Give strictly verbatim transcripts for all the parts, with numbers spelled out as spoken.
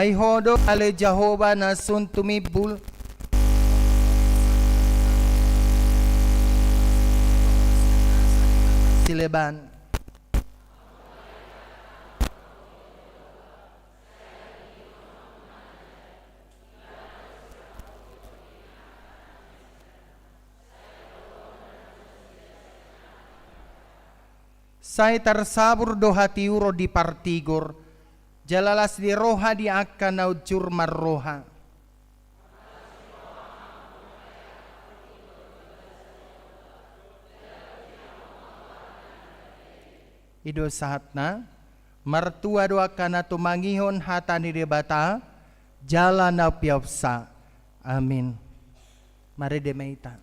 Ai Ho do ale Jahowa na sun tumimbul sileban. Sai tarsabur do hatiuron di partigor, jala las ni roha di angka na unjur marroha. I do sahatna, martua do angka na tumangihon hata ni Debata, jala na piaupsa. Amin. Marende ma hita.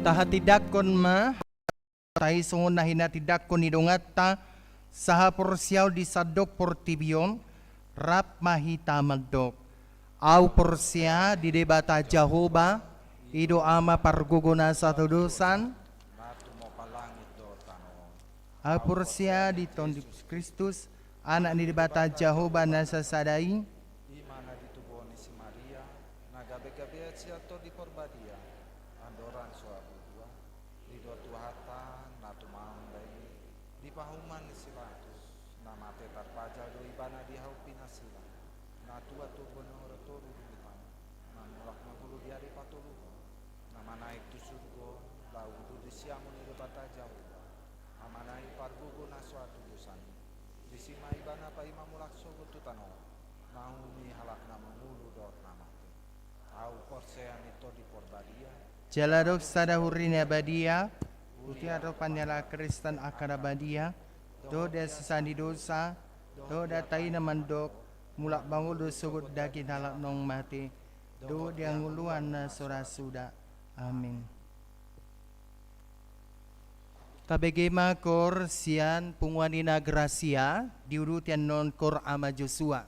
Tahatindangkon ma hata i songon na hinatindangkon ni donganta sahaporseaon di sandok portibi on. Rap ma hita mandok: Ahu porsea di Debata Jahowa, i do Ama pargogo na so hatudosan. Ahu porsea di Tuhan Jesus Kristus, Anak ni Debata Jahowa na sasada i. I ma na ditubuhon ni si Maria, na gabe gabean sian Tondi Porbadia, andorang so habua-bua, didok Tuhanta na tumangihon daging i, di pahuman ni si Pilatus, na mate tarpajal do ibana di hau pinasida, na tuat turpuk ni ari tolu dung dipangan, na mulak mangolu di ari patoluhon, na manaek tu surgo, laho duduk di siamun ni Debata Jahowa, Amana i pargogo na so hatudosan i. Disi ma ibana paima mulak sogot tu tano on, mangihut halak na mangolu dohot na mate. Ahu porsea di Tondi Porbadia. Jala adong sada huri na badia, huria dohot parnialaan Kristen angka na badia, dohot di hasesaan ni dosa, dohot di hata i na mandok, mulak mangolu do sogot daging halak naung mate, dohot di hangoluan na so ra suda. Amin. Tabege ma kor sian punguan i na grasia, diuduti annon kor Ama Josua.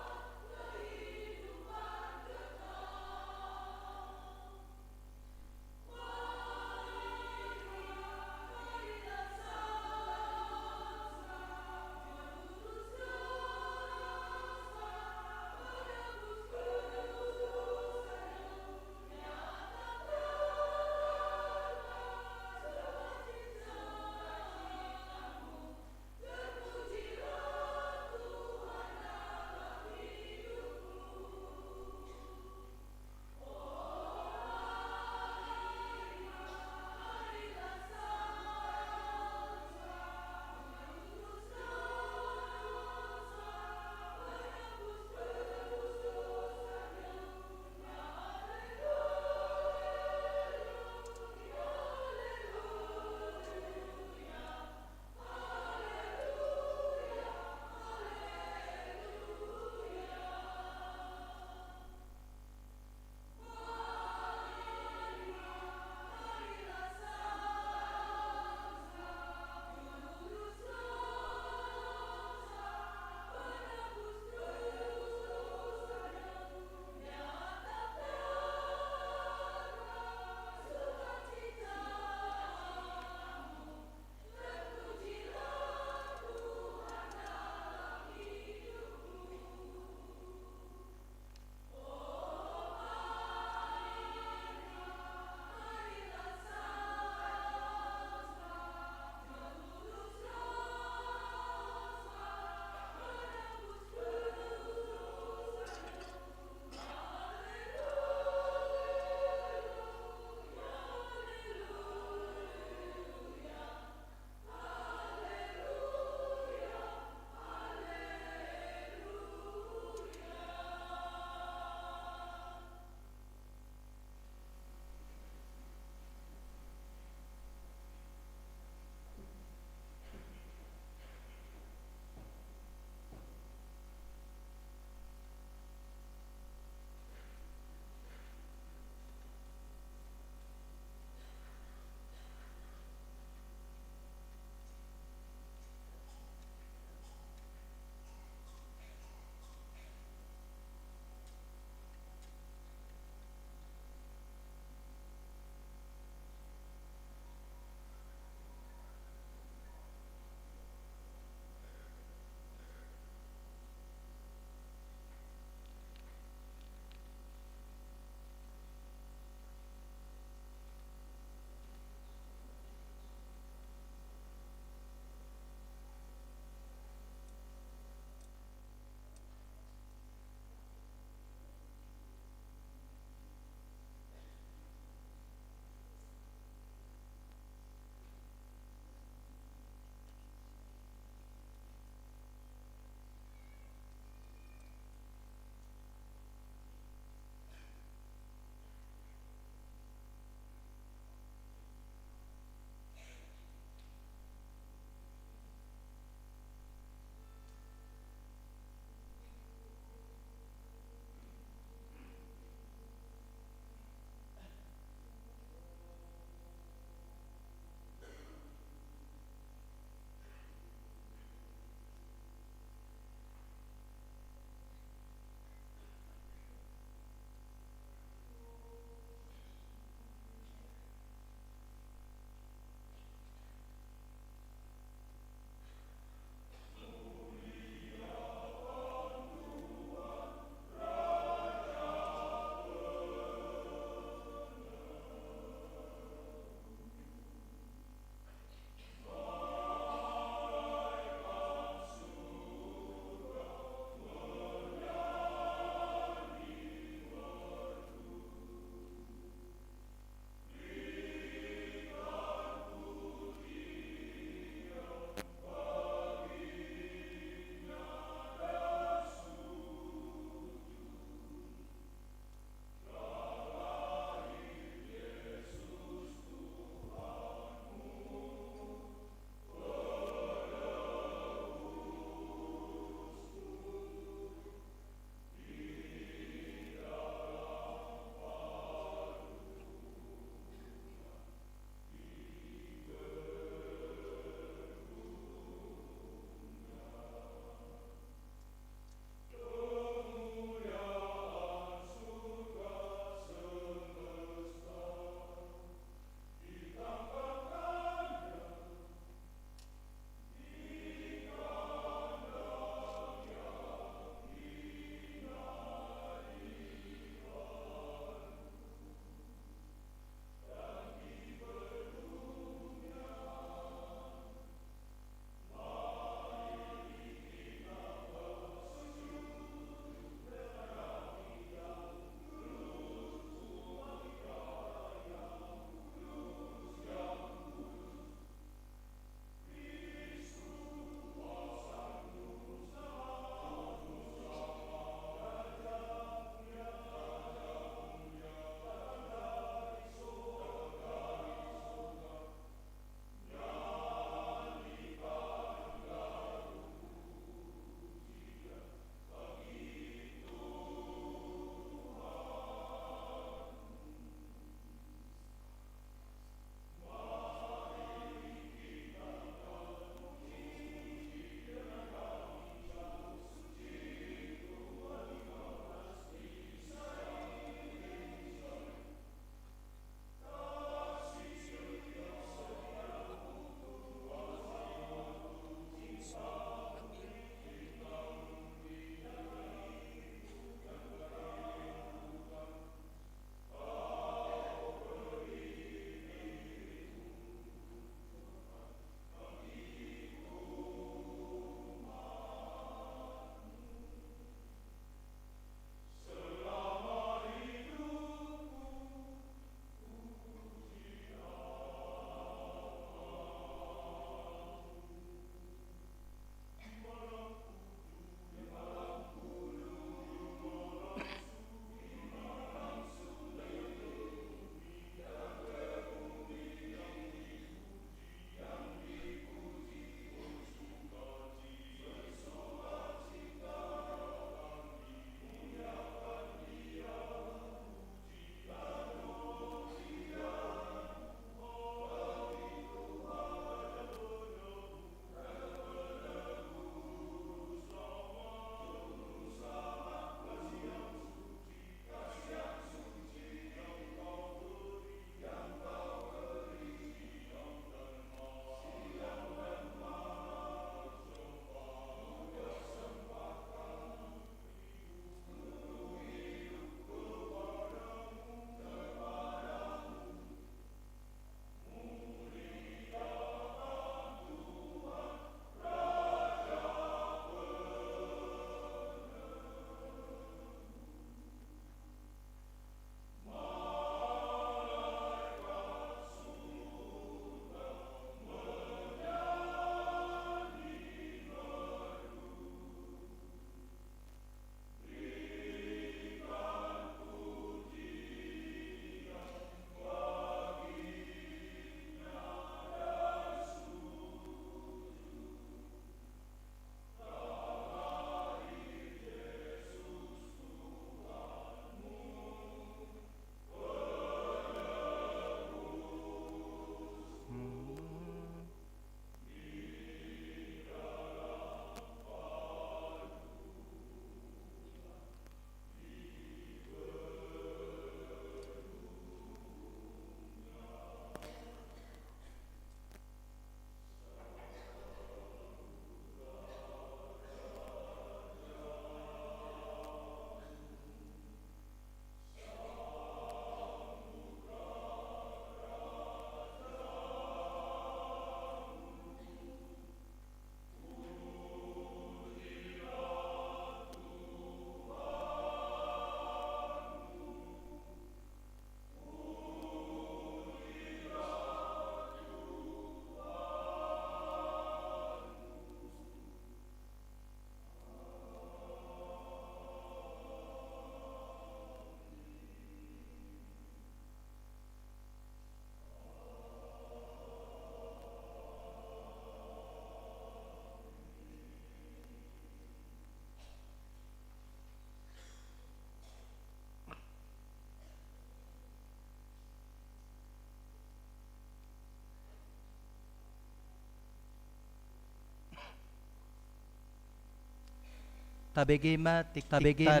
Tabege ma tiktikta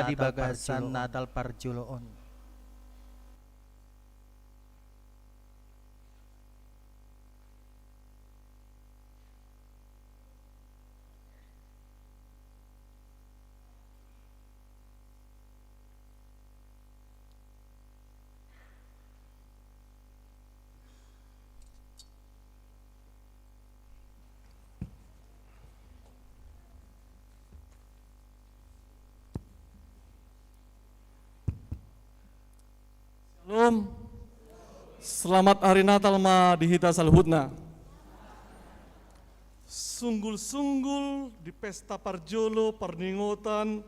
di bagasan Natal parjolo on. Shalom. Selamat Hari Natal ma di hita saluhutna. Sunggul-sunggul di pesta parjolo parningotan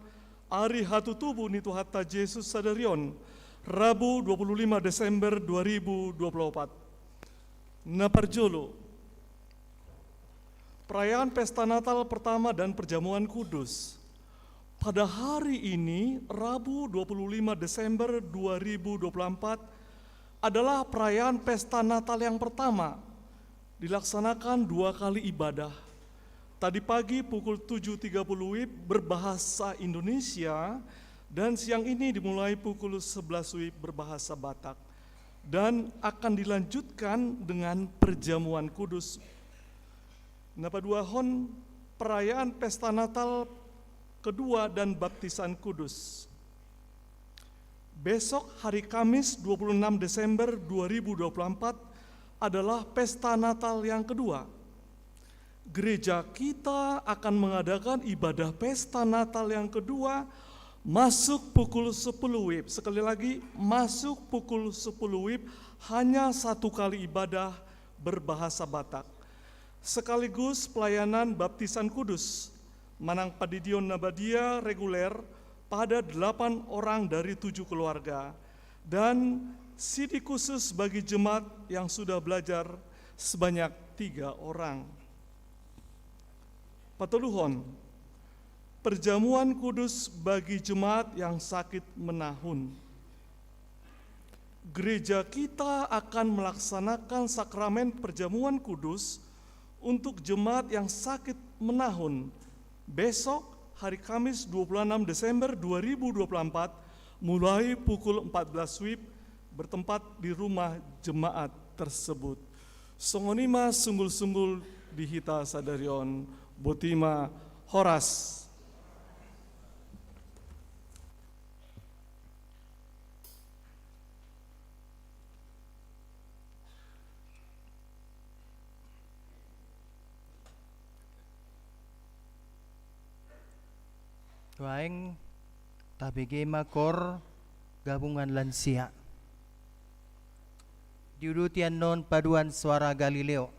ari hatutubu ni Tuhanta Jesus sadari on, Rabu dua puluh lima Desember dua ribu dua puluh empat. Na parjolo, perayaan pesta Natal pertama dan perjamuan kudus. Pada hari ini, Rabu dua puluh lima Desember dua ribu dua puluh empat, adalah perayaan pesta Natal yang pertama. Dilaksanakan dua kali ibadah. Tadi pagi pukul tujuh tiga puluh WIB berbahasa Indonesia, dan siang ini dimulai pukul sebelas WIB berbahasa Batak, dan akan dilanjutkan dengan perjamuan kudus. Na paduahon, perayaan pesta Natal kedua dan baptisan kudus. Besok, hari Kamis, dua puluh enam Desember dua ribu dua puluh empat, adalah pesta Natal yang kedua. Gereja kita akan mengadakan ibadah pesta Natal yang kedua masuk pukul sepuluh WIB. Sekali lagi, masuk pukul sepuluh WIB, hanya satu kali ibadah berbahasa Batak. Sekaligus pelayanan baptisan kudus, manang pandidion na badia reguler pada delapan orang dari tujuh keluarga, dan sidi khusus bagi jemaat yang sudah belajar sebanyak tiga orang. Patoluhon, perjamuan kudus bagi jemaat yang sakit menahun. Gereja kita akan melaksanakan sakramen perjamuan kudus untuk jemaat yang sakit menahun besok, hari Kamis, dua puluh enam Desember dua ribu dua puluh empat, mulai pukul empat belas WIB, bertempat di rumah jemaat tersebut. Songon i ma sunggul-sunggul di hita sadari on. Boti ma, horas. Nuaeng tabege ma kor gabungan lansia. Diuduti annon paduan suara Galileo.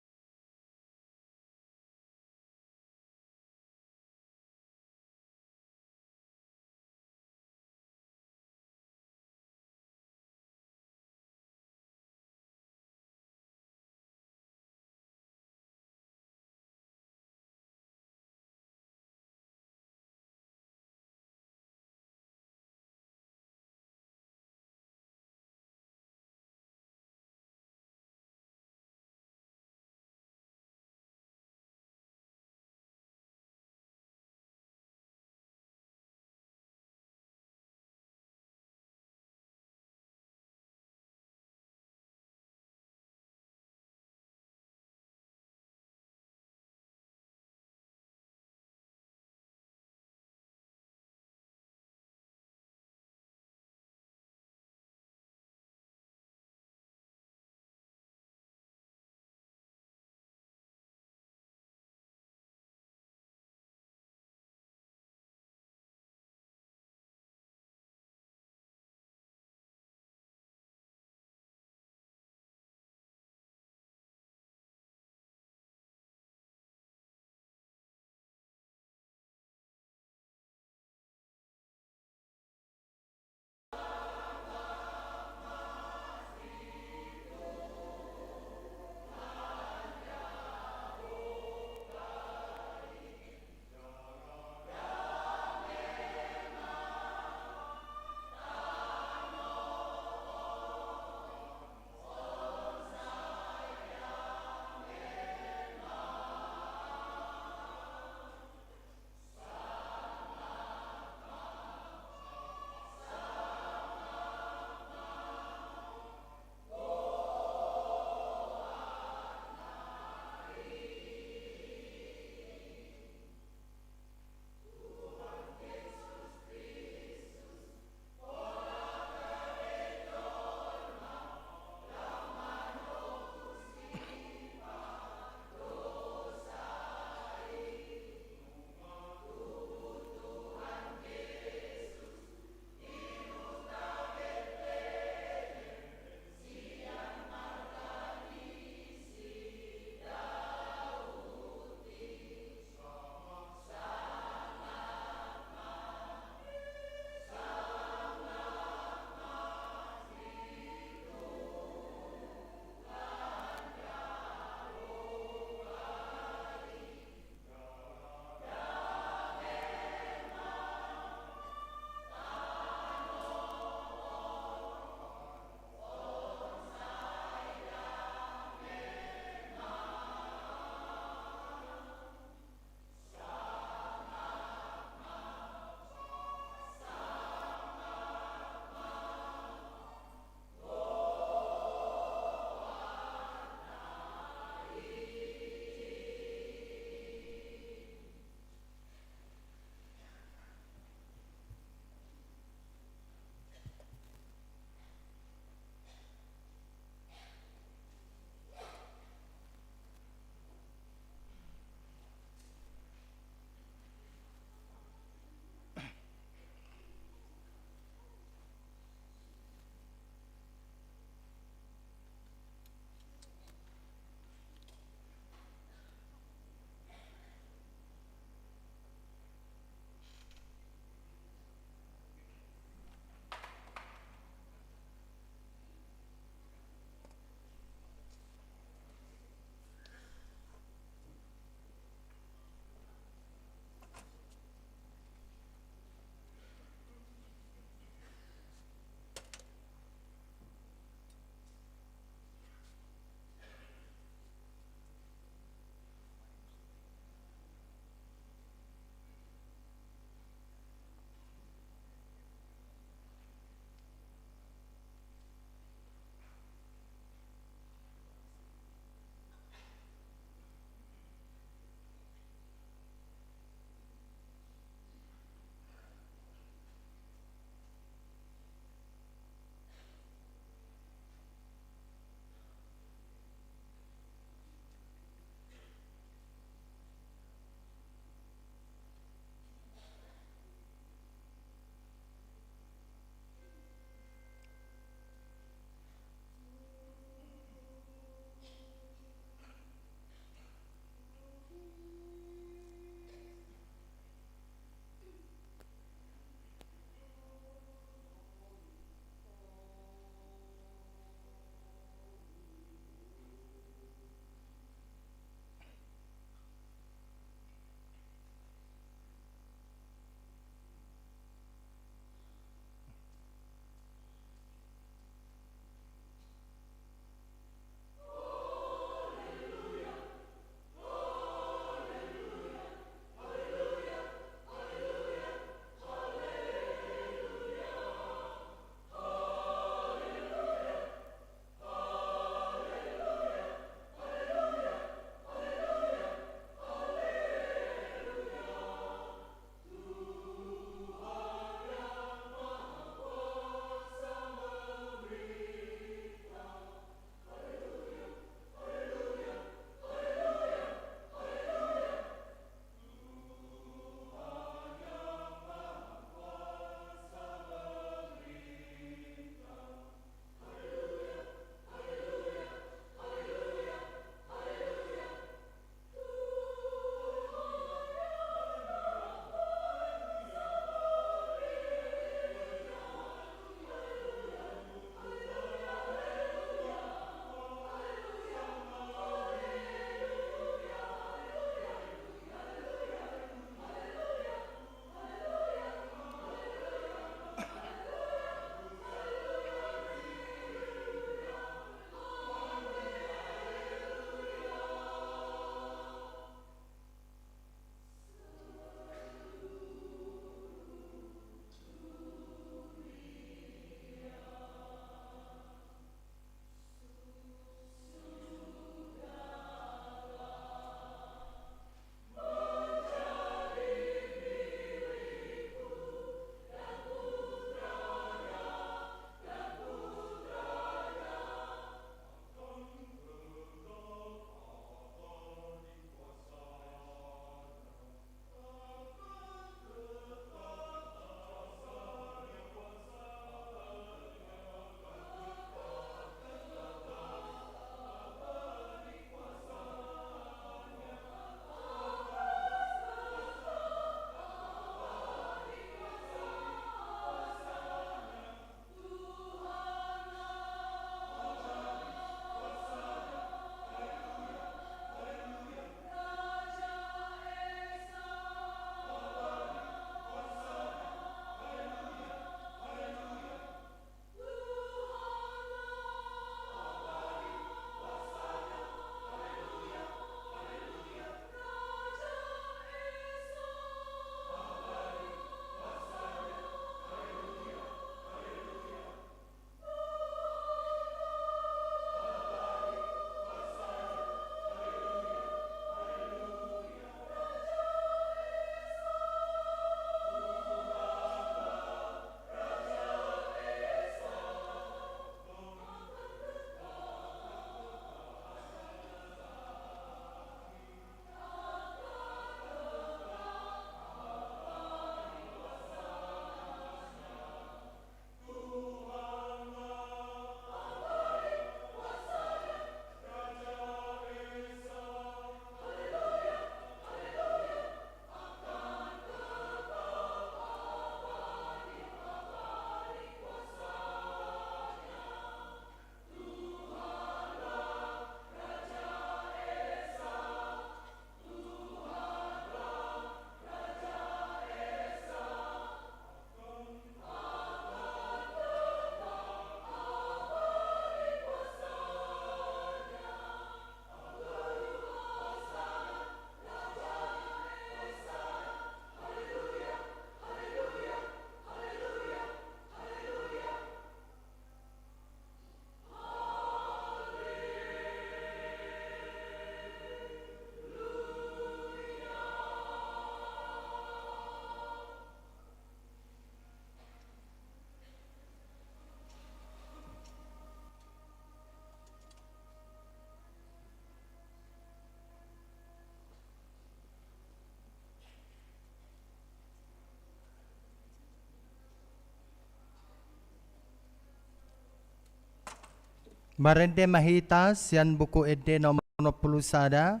Marende ma hita sian Buku Ende nomor onom pulu sada,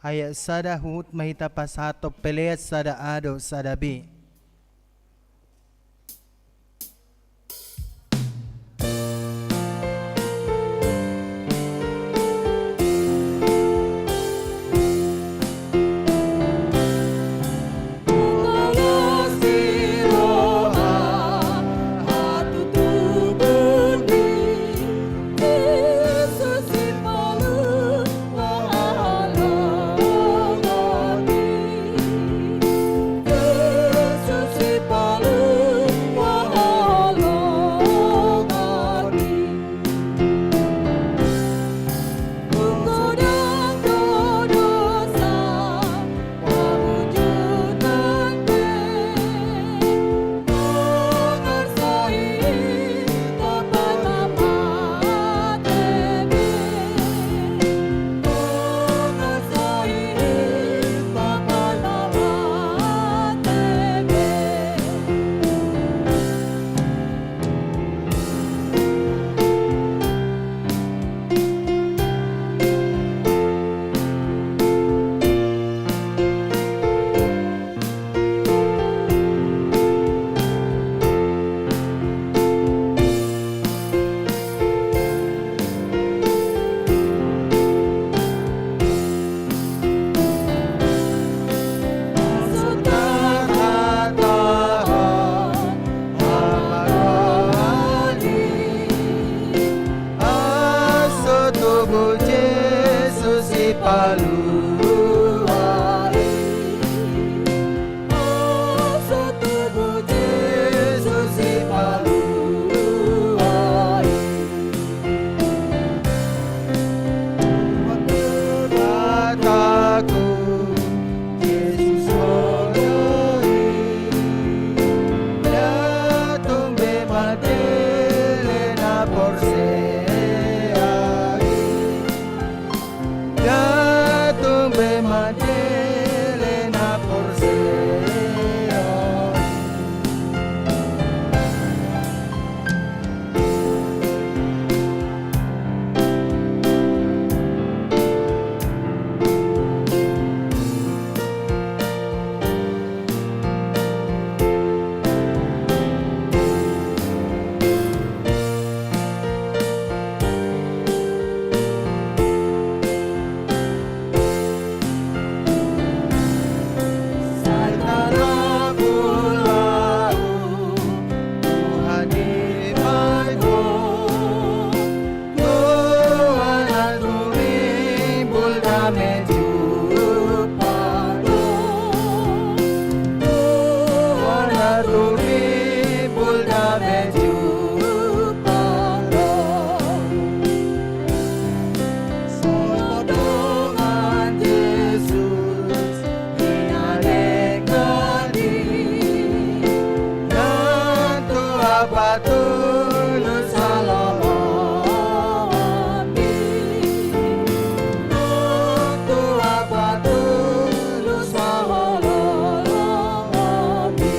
ayat sada, huhut ma hita pasahathon pelean sada A dohot sada B. Asa tubu Jesus sipaluhon i. Asa tubu Jesus sipaluhon i. Mangkatahon Jesus holong i, ndang tung be mandele na porsea i. Ndang tung be mandele na porsea i. Sai tarapulai Tuhan di bagas ho, Tuhan na tumimbul dame jumpang do. Tuhan na tumimbul dame jumpang do. Songon dongan Jesus i na denggan i, nang tu apatulus haholongonmi, nang tu apatulus haholongonmi.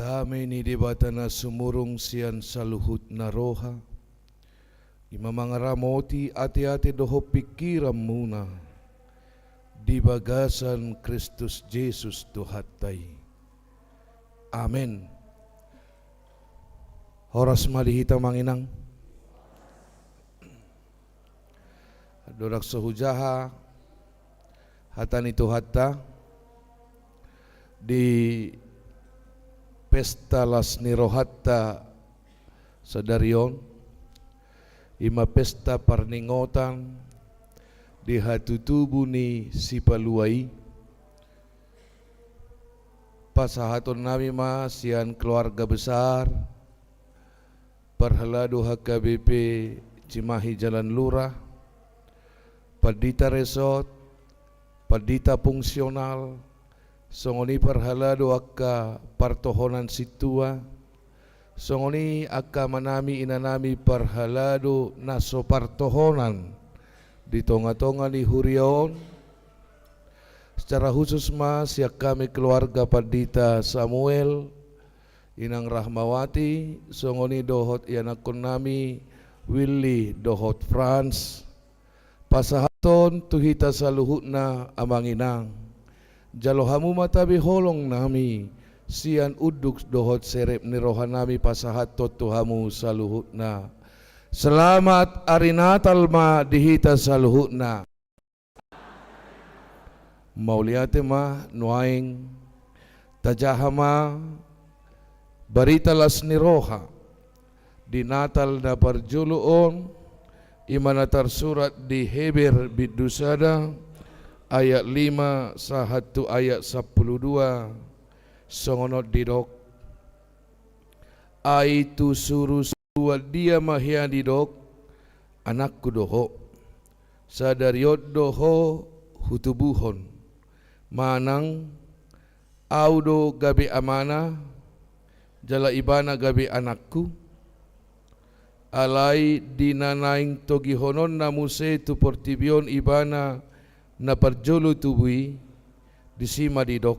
Dame ni Debata na sumurung sian saluhutna roha, i ma mangaramoti ateate dohot pingkiranmuna di bagasan Kristus Jesus Tuhanta i. Amen. Horas ma di hita, amang inang. Andorang so hujaha hata ni Tuhanta di pesta las ni rohanta sadari on, i ma pesta parningotan di hatutubu ni Sipalua i, pasahatonnami ma sian keluarga besar parhalado H K B P Cimahi Jalan Lurah, pandita resort, pandita fungsional, songon i parhalado angka partohonan sintua, songon i angka amanami inanami parhalado na so partohonan di tongatonga ni huria on. Secara khusus ma sian hami keluarga Pandita Samuel, Inang Rahmawati, songon i dohot ianakkonnami Willy dohot Frans. Pasahathon tu hita saluhutna, amang inang. Jalo hamu ma tabe holongnami sian unduk dohot serep ni rohanami pasahathon tu hamu saluhutna. Selamat ari Natal ma di hita saluhutna. Mauliate ma, nuaeng tajaha ma barita las ni roha di Natal na parjolo on, i ma na tarsurat di Heber bindu sada ayat lima sahat tu ayat sampulu dua, songon on didok. Ai tu suru-suruan dia ma hea didok, anakku do ho, sadari on do ho hutubuhon, manang ahu do gabe amana, jala ibana gabe anakku? Alai di na naeng togihononna muse tu portibi on ibana na parjolo tubu i, disi ma didok,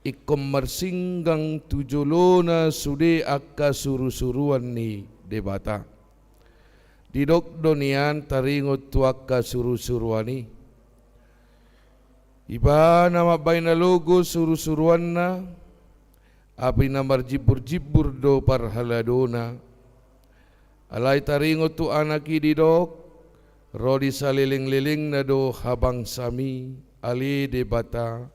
ingkon marsinggang tu jolona sude angka suru-suruan ni Debata. Didok do nian taringot tu angka suru-suruan i. Ibana mambahen na logo suru-suruanna, api na marjimbur-jimbur do parhaladona. Alai taringot tu anak i didok, ro di saleleng-lelengna do habangsami, ale Debata,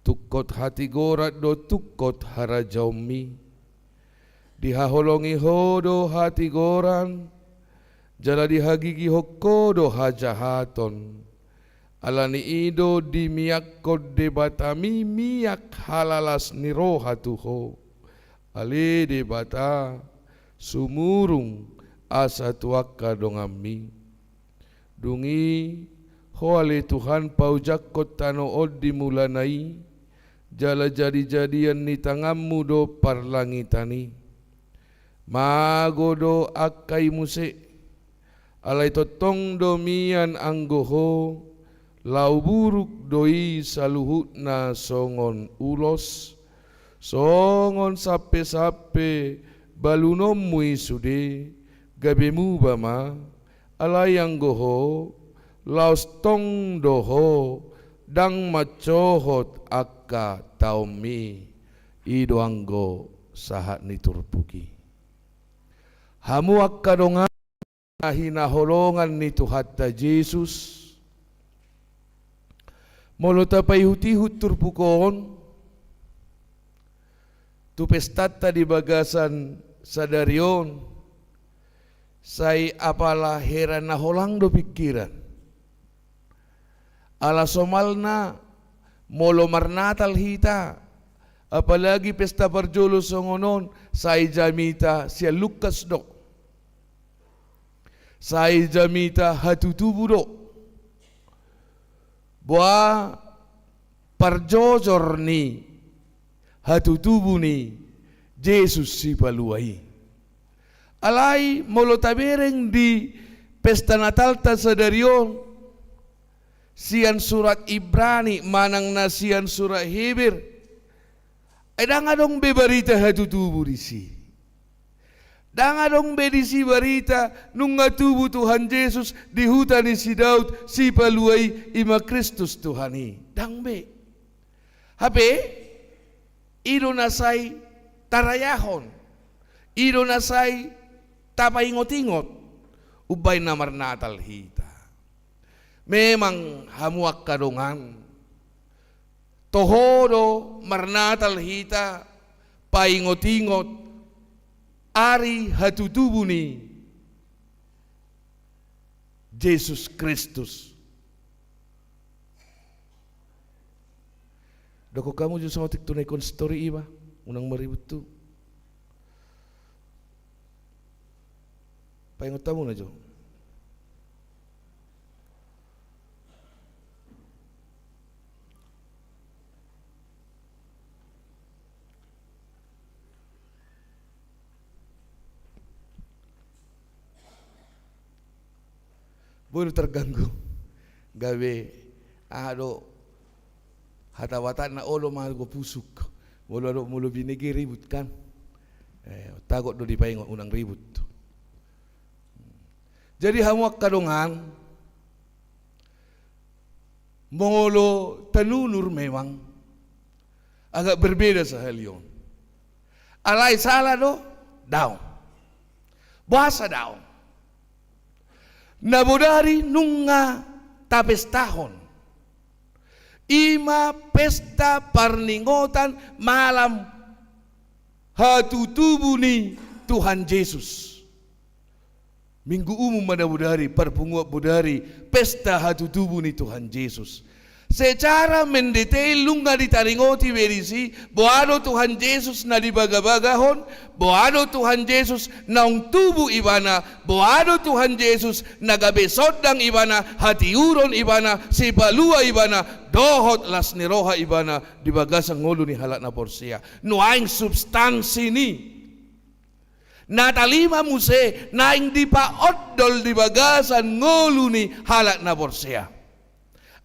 tungkot hatigoran do tungkot harajaonmi. Dihaholongi ho do hatigoran, jala dihagigihon ho do hajahaton. Ala ni i do dimiakkon Debatami miak halalas ni roha tu ho. Ale Debata, sumurung asa tu angka donganmi. Dung i, ho ale Tuhan paojakkon tano on di mulana i, jala jadi-jadian ni tanganmu do parlangitan i. Mago do angka i muse, alai tongtong do mian anggo ho, laho buruk do i saluhutna songon ulos, songon sampe-sampe balunonmu i sude, gabe muba ma, alai anggo ho, laos tong do ho, ndang mansohot angka taonmi. I do anggo sahat ni turpuk i. Hamu angka dongan na hinaholongan ni Tuhanta Jesus, molo tapaihut-ihut turpuk on, tu pestanta di bagasan sadari on, sai apala hera na holang do pingkiran. Ala somalna, molo marnatal hita, apalagi pesta parjolo songon on, sai jamita sian lungkas do. Sai jamita hatutubu do. Boha parjojor ni hatutubu ni Jesus Sipalua i. Alai molo tabereng di pesta Natalta sadari on, sian surat Ibrani manang na sian surat Heber, Ai ndang adong be barita hatutubu disi. Ndang adong be disi barita nunga tubu Tuhan Jesus di huta ni si Daud, Sipalua i, i ma Kristus Tuhan i. Ndang be. Hape, i do na sai tarayahon, i do na sai tapaingot-ingot, umbaen na marnatal hita. Memang hamu angka dongan, toho do marnatal hita paingot-ingot ari hatutubu ni Jesus Kristus. Dokkon hamu jo saotik tu na ingkon story iba, unang maribut tu. Paingot hamu na jo. Boi do terganggu. Gabe aha do hata Batak na olo ma go pusuk. Molo adong molo binege ribut kan. Eh, tagot do dipaingot unang ribut. Jadi hamu angka dongan, molo tanunur memang agak berbeda sahali on. Alai sala do? Daong. Boasa daong? Na bodari nunga tapestahon, i ma pesta parningotan malam hatutubu ni Tuhan Jesus. Minggu Umum ma na bodari, parpunguan bodari, pesta hatutubu ni Tuhan Jesus. Secara mendetail nunga ditaringoti be disi, boha do Tuhan Jesus na dibagabagahon, boha do Tuhan Jesus naung tubu ibana, boha do Tuhan Jesus na gabe sondang ibana, hatiuron ibana, sipalua ibana, dohot las ni roha ibana di bagasan ngolu ni halak na porsea. Nuaeng substansi ni na talima muse naeng dipaondol di bagasan ngolu ni halak na porsea.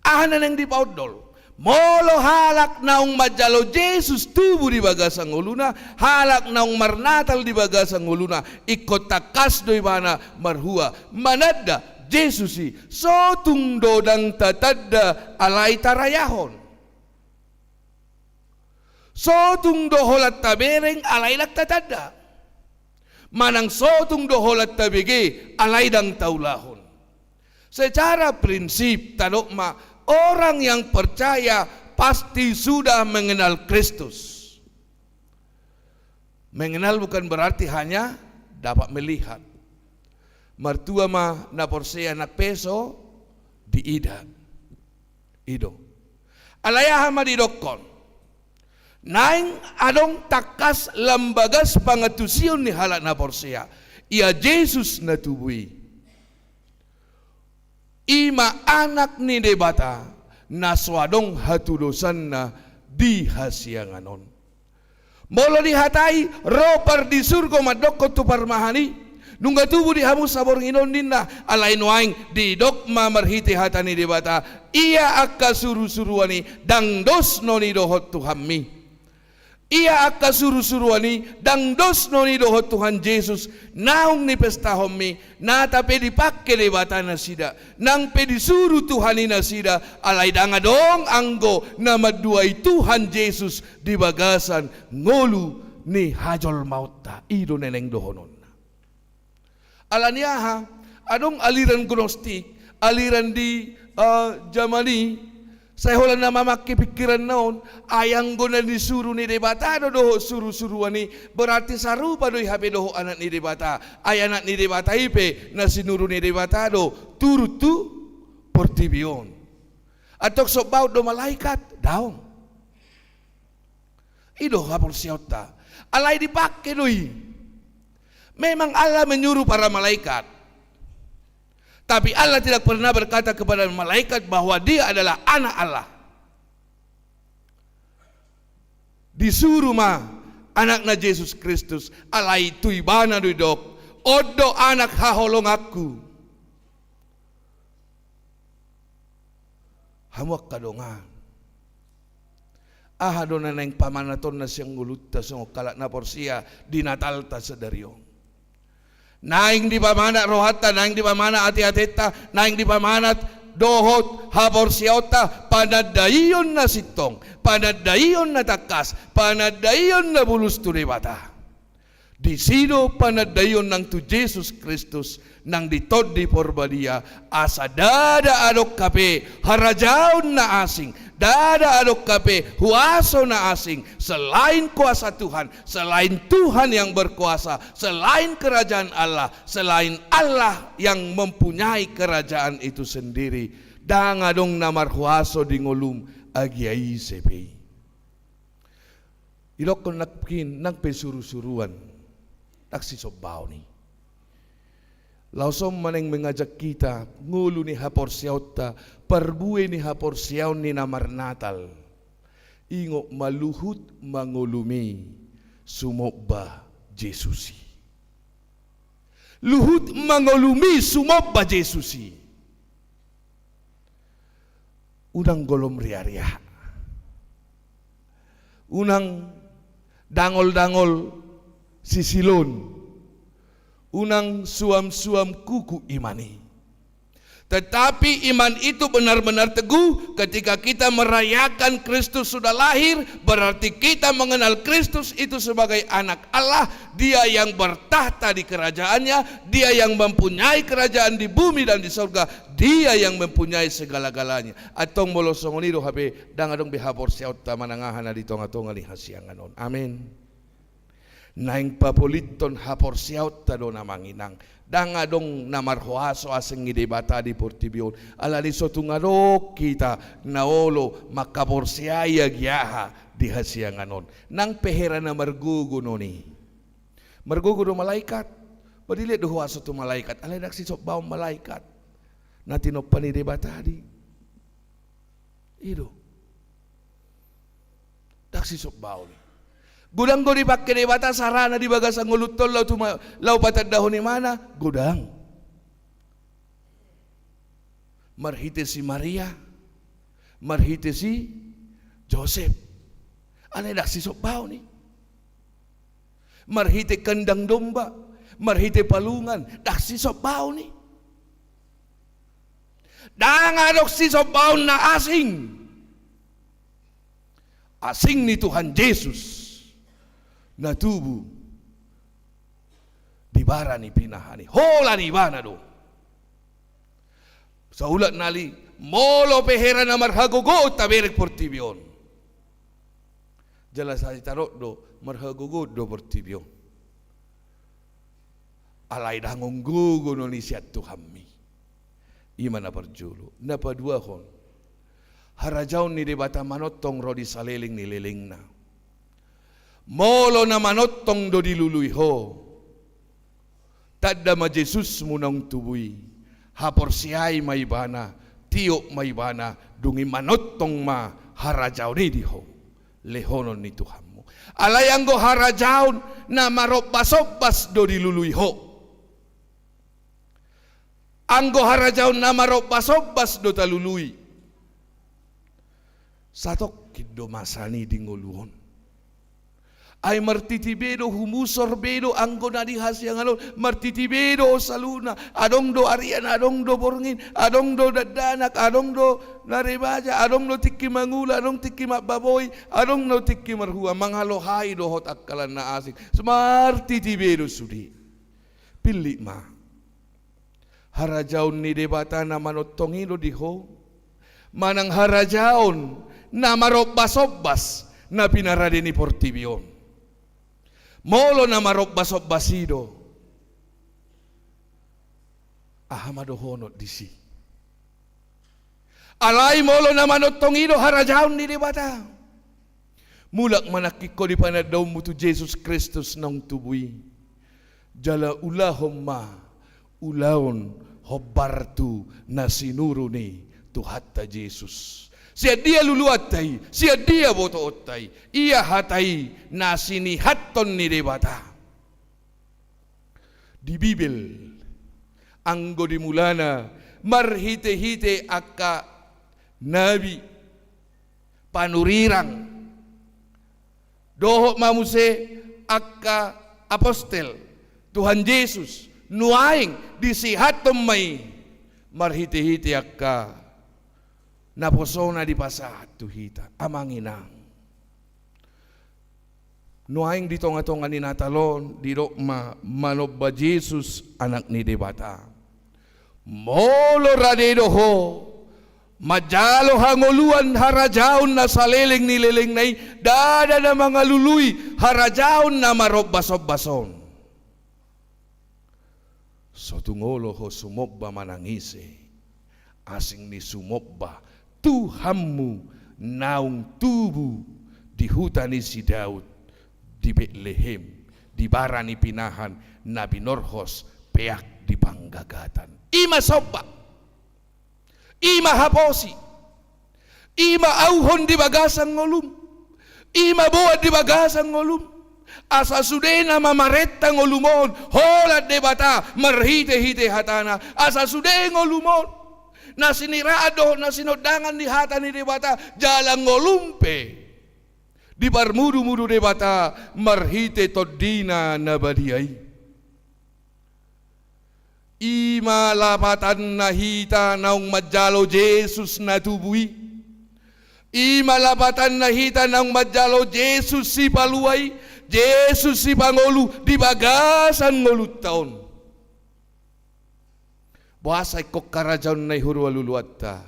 Aha na naeng dipaondol? Molo halak naung manjalo Jesus tubu di bagasan ngoluna, halak naung marnatal di bagasan ngoluna, ingkon tangkas do ibana marhua mananda Jesus i. So tung do ndang tatanda alai tarayahon. So tung do holan tabereng alai ndang tatanda. Manang so tung do holan tabege alai ndang taulahon. Secara prinsip, tadok ma, orang yang percaya pasti sudah mengenal Kristus. Mengenal bukan berarti hanya dapat melihat. Martua ma na porsea nang pe so diida. I do. Alai aha ma didokkon? Naeng adong tangkas lam bagas pangantusion ni halak na porsea. Ia Jesus na tubu i. I ma Anak ni Debata, na so adong hatudosanna di hasiangan on. Molo dihatai ro pardisurgo mandokkon tu parmahan i, nunga tubu di hamu saborngin on ninna, alai nuaeng didok ma marhite hata ni Debata, ia angka surusuruan i ndang dos non i dohot Tuhanmi. Ia angka surusuruan i ndang dos non i dohot Tuhan Jesus, naung nipestahonmi, nang pe dipangke Debata nasida, nang pe disuru Tuhan i nasida, alai ndang adong anggo na manduai Tuhan Jesus di bagasan ngolu ni hajolmaonta. I do na naeng dohononna. Ala ni aha? Adong aliran gnostik, aliran di, eh, jaman i, sai holan na mamangke pingkiranna on, ai anggo na disuru ni Debata do dohot surusuruan i, berarti sarupa do i hape dohot Anak ni Debata. Ai Anak ni Debata i pe na sinuru ni Debata do turun tu portibi on. Antong sombaon do malaikat? Daong. I do haporseaonta. Alai dipangke do i. Memang Allah menyuruh para malaikat. Tapi Allah tidak pernah berkata kepada malaikat bahwa dia adalah anak Allah. Disuru ma Anakna Jesus Kristus, alai tu ibana do didok, on do Anak haholonganku. Hamu angka dongan. Aha do na naeng pamanatonna sian ngolunta songon halak na porsea di Natalta sadari on? Naeng dipamanat rohanta, naeng dipamanat ateatenta, naeng dipamanat dohot haporseaonta, panandaion na sintong, panandaion na tangkas, panandaion na bulus tu Debata. Disi do panandaion nang tu Jesus Kristus nang di Tondi Porbadia, asa ndada adong hape harajaon na asing, ndada adong hape huaso na asing selain kuasa Tuhan, selain Tuhan yang berkuasa, selain kerajaan Allah, selain Allah yang mempunyai kerajaan itu sendiri. Ndang adong na marhuaso di ngolum agia ise pe i. Didokkon nangkin nang pe surusuruan, ndang sisombaon i. Laos on ma naeng mengajak hita, ngolu ni haporseaonta, parbue ni haporseaon ni na marnatal. Ingot ma luhut mangolumi sumomba Jesus i. Luhut mangolumi sumomba Jesus i. Unang golom riaria. Unang dangol-dangol sisilon. Unang suam-suam kuku iman i. Tetapi iman itu benar-benar teguh ketika kita merayakan Kristus sudah lahir, berarti kita mengenal Kristus itu sebagai anak Allah, Dia yang bertakhta di kerajaannya, Dia yang mempunyai kerajaan di bumi dan di sorga, Dia yang mempunyai segala-galanya. Antong molo songon i do hape, ndang adong be haporseaonta manang aha na di tonga-tonga ni hasiangan on. Amin. Naeng papolithon haporseaonta do na manginang. Ndang adong na marhuaso asing ni Debata di portibi on. Alani so tung adong hita na olo mangkaporseai agia aha di hasiangan on. Nang pe hera na margogo non i. Margogo do malaikat. Ba dilehon do huaso tu malaikat. Alai ndang sisombaon malaikat na tinompa ni Debata di. I do. Ndang sisombaon i. Godang do dipangke Debata sarana di bagasan ngolunta on laho tuma-, laho patandahon ibana, godang. Marhite si Maria, marhite si Josep. Alai ndang sisombaon i. Marhite kandang domba, marhite palungan, ndang sisombaon i. Ndang adong sisombaon na asing. Asing ni Tuhan Jesus na tubu di bara ni pinahan i. Holan ibana do. Saulak nali, molo pe hera na marhagogoon taberek portibi on. Jala sai tarok do, marhagogoon do portibi on. Alai ndang on gogo non i sian Tuhanmi. I ma na parjolo. Na paduahon. Harajaon ni Debata manongtong ro di saleleng ni lelengna. Molo na manongtong do dilului ho. Tanda ma Jesusmu naung tubu i, haporseai ma ibana, tiop ma ibana, dung i manongtong ma harajaon i di ho, lehonon ni Tuhanmu. Alai anggo harajaon na marombas-ombas do dilului ho. Anggo harajaon na marombas-ombas do talului. Satongkin do masa ni di ngolu on. Ai martiti be do, humusor be do anggo na di hasiangan on, martiti be do saluhutna, adong do arian, adong do borngin, adong do dakdanak, adong do na rebaja, adong do tingki mangula, adong tingki mambaboi, adong do tingki marhua, mangalohai dohot angkalan na asing. Martiti be do sude. Pillit ma. Harajaon ni Debata na manongtong i do di ho, manang harajaon na marombas-ombas na pinarade ni portibi on. Molo na marombas-ombas i do, aha ma dohonon disi? Alai molo na manongtong i do harajaon ni Debata. Mulak ma nangkin ho di panandaonmu tu Jesus Kristus naung tubu i. Jala ulahon ma ulaon hombar tu na sinuru ni Tuhanta Jesus. Sian dia luluanta i, sian dia botoonta i, ia hata i na sinihathon ni Debata. Di Bibel, anggo di mulana marhite-hite angka nabi, panurirang, Dohot ma muse angka apostel Tuhan Jesus, nuaeng disehathon ma i marhite-hite angka naposona dipasahat tu hita. Amang inang, nuaeng di tonga-tonga ni Natal on didok ma manomba Jesus Anak ni Debata. Molo rade do ho manjalo hangoluan harajaon na saleleng ni lelengna i, ndada na mangalului harajaon na marombas-ombas on. So tung olo ho sumomba manang ise, asing ni sumomba Tuhanmu naung tubu di huta ni si Daud, di Betlehem, di bara ni pinahan na binorhos peak di panggagatan. I ma somba. I ma haposi. I ma auhon di bagasan ngolum. I ma boan di bagasan ngolum. Asa sude na mamarenta ngolum on holan Debata marhite-hite hatana. Asa sude ngolum on na siniraan dohot na sinondangan ni hata ni Debata, jala ngolum pe diparmudu-mudu Debata marhite Tondina na badia i. I ma lapatanna hita naung manjalo Jesus na tubu i. I ma lapatanna hita naung manjalo Jesus Sipalua i, Jesus Sipangolu di bagasan ngolunta on. Boasa ingkon harajaon na i huria luluanta?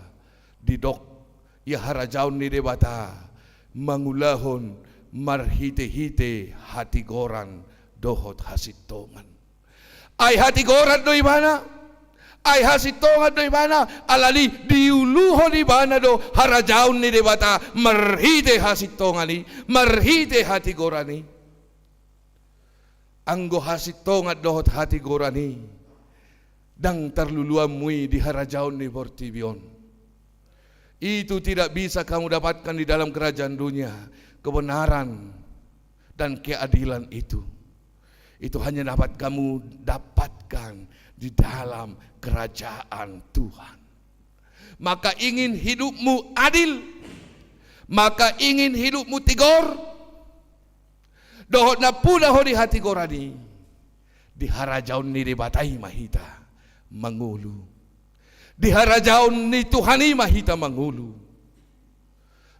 Didok, ia harajaon ni Debata mangulahon marhite-hite hatigoran dohot hasintongan. Ai hatigoran do ibana, ai hasintongan do ibana, alani diuluhon ibana do harajaon ni Debata marhite hasintongan i, marhite hatigoran i. Anggo hasintongan dohot hatigoran i ndang tarluluanmu i di harajaon ni portibi on. Itu tidak bisa kamu dapatkan di dalam kerajaan dunia, kebenaran dan keadilan itu. Itu hanya dapat kamu dapatkan di dalam kerajaan Tuhan. Maka ingin hidupmu adil, maka ingin hidupmu tigor, dohot nampuna ho di hatigoran i, di harajaon ni Debata i ma hita mangolu. Di harajaon ni Tuhan i ma hita mangolu.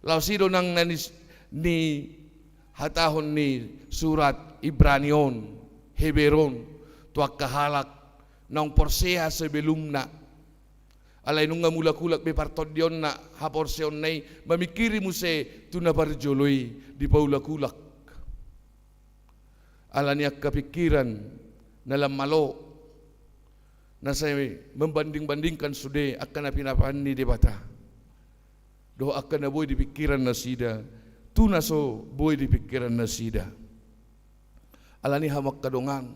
Laos i do nang na ni, ni hatahon ni surat Ibrani on, Heber on, tu angka halak naung porsea sebelumna. Alai nunga mulak-ulak be partondionna haporseaonna i, mamingkiri muse tu na parjolo i dipaulak-ulak. Alani angka pingkiran na lam malo, na sai membanding-bandingkan sude angka na pinahan ni Debata dohot angka na boi di pingkiran nasida tu na so boi di pingkiran nasida. Alani i hamu angka dongan,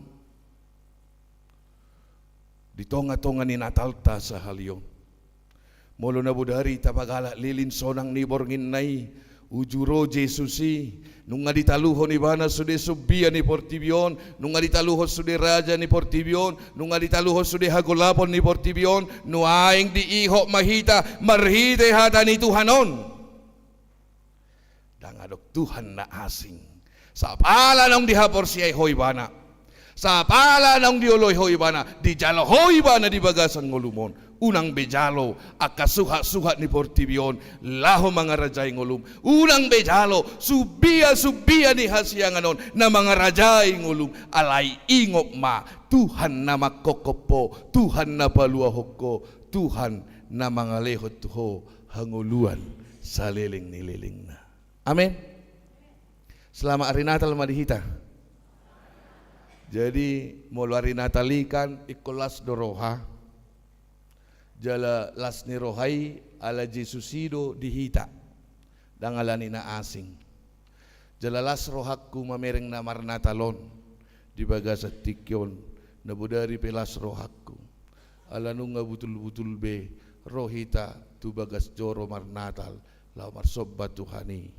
di tonga-tonga ni Natalta sahali on, molo na bodari tapagalak lilin sonang ni borngin na i, uju ro Jesus i, nunga ditaluhon ibana sude sumbia ni portibi on, nunga ditaluhon sude raja ni portibi on, nunga ditaluhon sude hagolapon ni portibi on, nuaeng diihot ma hita marhite hata ni Tuhan on. Ndang adong Tuhan na asing. Sapala naung dihaporseai ho ibana, sapala naung dioloi ho ibana, dijalo ho ibana di bagasan ngolum on, unang be jalo angka suhat-suhat ni portibi on laho mangarajai ngolum. Unang be jalo sumbia-sumbia ni hasiangan on na mangarajai ngolum. Alai ingot ma, Tuhan na manghophop ho, Tuhan na paluahon ho, Tuhan na mangalehon tu ho hangoluan saleleng ni lelengna. Amen. Selamat hari Natal ma di hita. Jadi, molo hari Natal i kan ingkon las do roha. Jala las ni roha i ala Jesus i do di hita, ndang alani na asing. Jala las rohangku mamereng na marnatal on di bagasan tingki on, na bodari pe las rohangku. Ala nunga butul-butul be ro hita tu bagas joro marnatal laho marsomba Tuhan i,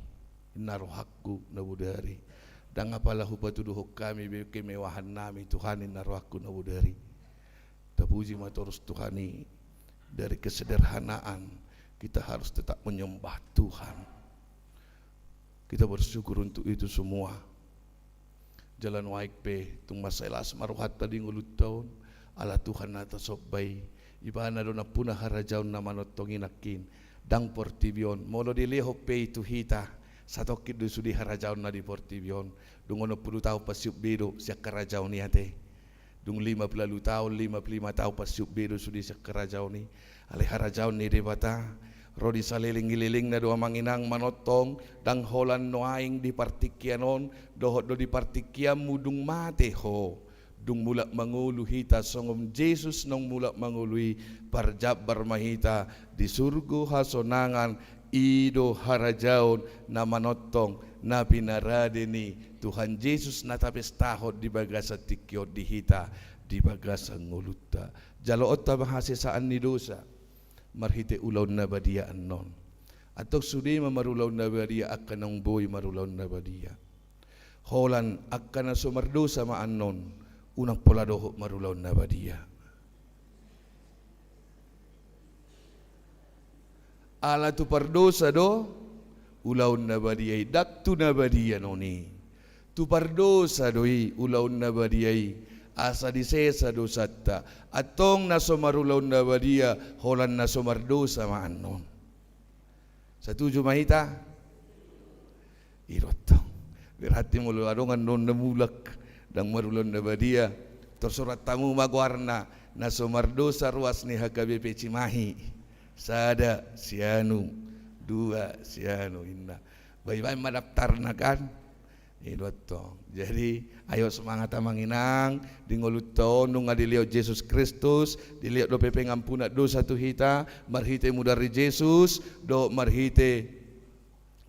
ninna rohangku na bodari. Ndang apala hupatuduhon hami be kemewahannami Tuhan, ninna rohangku na bodari. Tapuji ma torus Tuhan i, dari kesederhanaan kita harus tetap menyembah Tuhan. Kita bersyukur untuk itu semua. Jala nuaeng pe tung mansai las ma rohanta di ngolunta on, ala Tuhan na tasomba i, Ibana do nampuna harajaon na manongtong i nangkin, ndang portibi on. Molo dilehon pe i tu hita, satongkin do sude harajaonna di portibi on. Dung onom pulu taon pansiop be do sian harajaon i ate. Dung lima pulu ualu taon, lima pulu lima taon pansiop be do sude sian harajaon i. Alai harajaon ni Debata ro di saleleng ni lelengna do amang inang manongtong, ndang holan nuaeng di partingkian on, dohot do di partingkianmu dung mate ho. Dung mulak mangolu hita songon Jesus naung mulak mangolu i, parjambar ma hita di surgo hasonangan. I do harajaon na manongtong na pinarade ni Tuhan Jesus na tapestahon di bagasan tingki on di hita, di bagasan ngolunta. Jaloonta ma hasesaan ni dosa marhite ulaon na badia annon. Antong sude ma marulaon na badia angka naung boi marulaon na badia. Holan angka na so mardosa ma annon, unang pola dohot marulaon na badia. Ala tu pardosa do ulaon na badia i, ndang tu na badia non i. Tu pardosa do i ulaon na badia i, asa disesa dosanta. Antong na so marulaon na badia, holan na so mardosa ma annon. Satuju ma hita? I do antong. Berarti molo adong annon na mulak, ndang marulaon na badia, tor surat hamu ma goarna, na so mardosa ruas ni H K B P Cimahi. Sada, sianu, dua, sianu, inna. Baen-baen ma daftarna kan? I do antong. Jadi, ayo semangat amang inang, di ngolunta on nunga dilehon Jesus Kristus, dilehon dope pengampunan dosa tu hita, marhite mudar ni Jesus, dohot marhite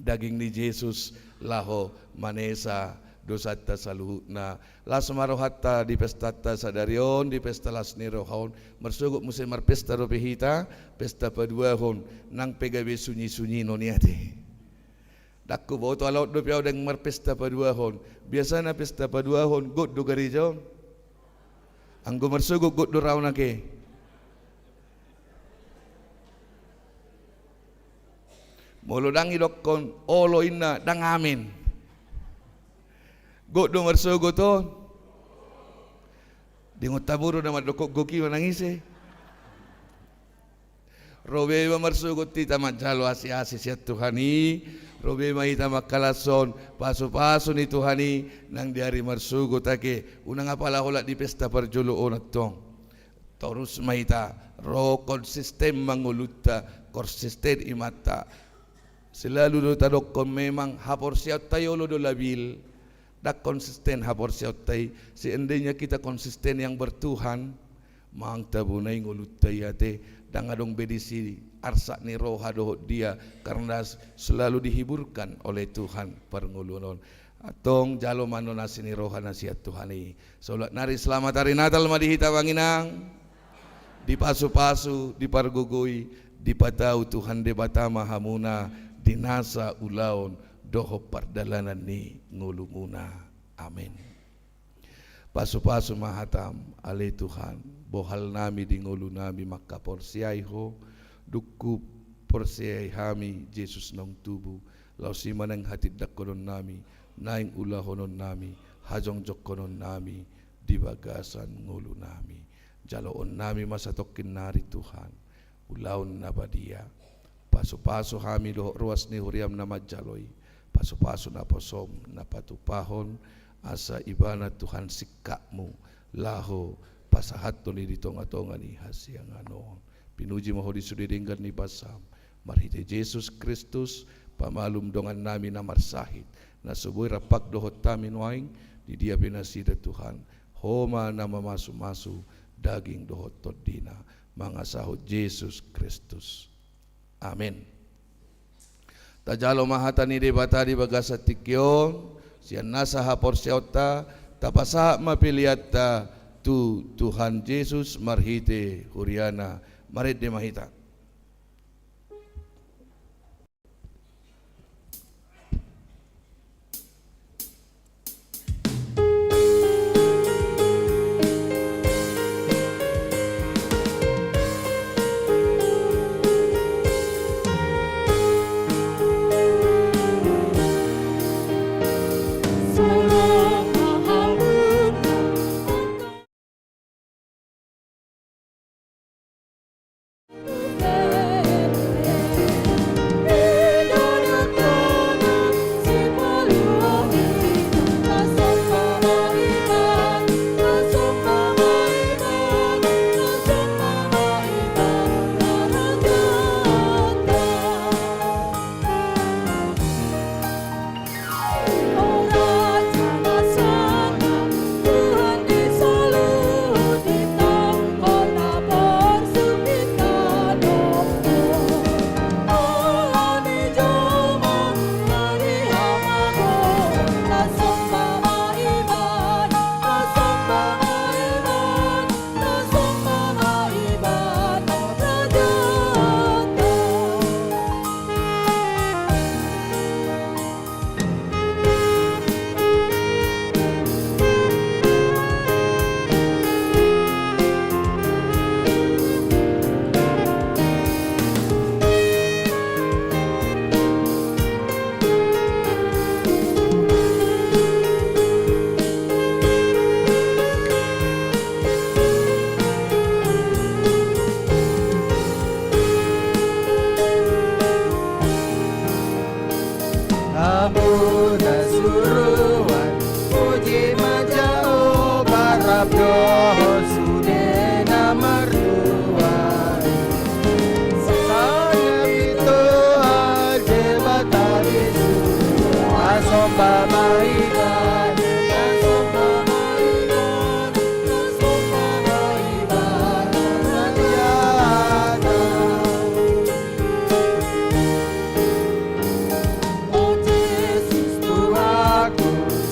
daging ni Jesus, laho manesa dosanta saluhutna. Las ma rohanta di pestanta sadari on, di pesta las ni roha on, marsogot muse marpesta dope hita, pesta paduahon, nang pe gabe sunyi-sunyi non i ate. Ndang huboto ala on dope au dang marpesta paduahon. Biasana pesta paduahon, got do gareja on. Anggo marsogot got do raon ake. Molo dang idokkon olo inna, dang amen. Got do marsogot on. Dingot taboru na mandok gok i manang ise. Ro be ma marsogot hita manjalo asi-asi sian Tuhan i, ro be ma hita mangkalashon pasu-pasu ni Tuhan i nang di ari marsogot ake, unang apala holan di pesta parjolo on antong. Torus ma hita ro konsisten ma ngolunta, konsisten imanta. Selalu do tadokkon memang haporseaonta i olo do labil, ndang konsisten haporseaonta i. Seandainya kita konsisten yang bertuhan, manang tabona i ngolunta i ate, ndang adong be disi arsak ni roha dohot dia, karena s-, selalu dihiburkan oleh Tuhan parngoluon on. Antong jalo ma annon asi ni roha na sian Tuhan i. Saulak nari selamat hari Natal ma di hita amang inang. Dipasu-pasu, dipargogoi, dipatau Tuhan Debata ma hamuna di nasa ulaon dohot pardalanan ni ngolumuna. Amen. Pasu-pasu ma hatam, ale Tuhan, bohal nami di ngolu nami mangkaporseai Ho, dung huporseai hami Jesus naung tubu, laos i ma naeng hatindangkonon nami, naeng ulahonon nami, hajongjongkonon nami di bagasan ngolu nami. Jaloon nami ma satongkin nari Tuhan, ulaon na badia. Pasu-pasu hami dohot ruas ni huriam na manjalo i. Pasu-pasu naposom na patupahon, asa ibana Tuhan singkapmu laho pasahathon i di tonga-tonga ni hasiangan on. Pinuji ma Ho di sude denggan ni basam, marhite Jesus Kristus, pamalum dongan nami na marsahit, na so boi rampak dohot hami nuaeng, di dia pe nasida Tuhan, Ho ma na mamasu-masu daging dohot tondina, mangasahon Jesus Kristus. Amen. Tajalo ma hata ni Debata di bagasan tingki on, sian nasa haporseaonta, tapasahat ma peleanta tu Tuhan Jesus marhite huriana, marende ma hita. Tuhan, puji ma Jahowa, rap dohot sude na martua. Sangat i Tuhan Debata di surga, tasomba ma Ibana, tasomba ma Ibana, tasomba ma Ibana, Raja ta. O Jesus Tuhanku,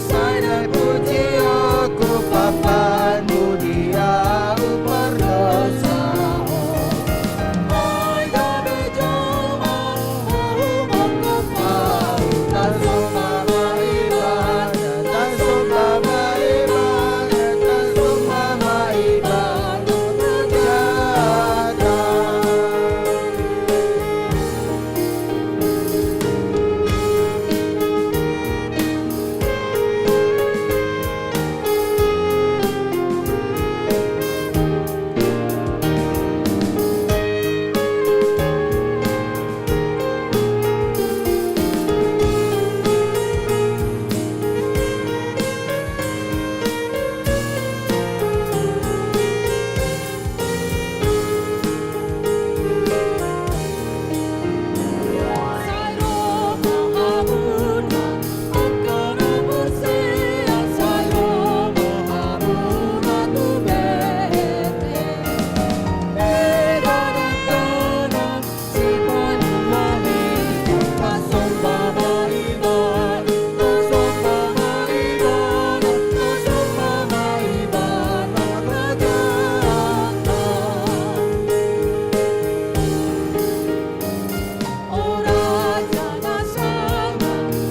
sai dang pujionku, papanmu di ahu pardosa on. Ai gabe jolma, ahu mangkop ahu, tasomba ma Ibana, tasomba ma Ibana, tasomba ma Ibana, Raja ta.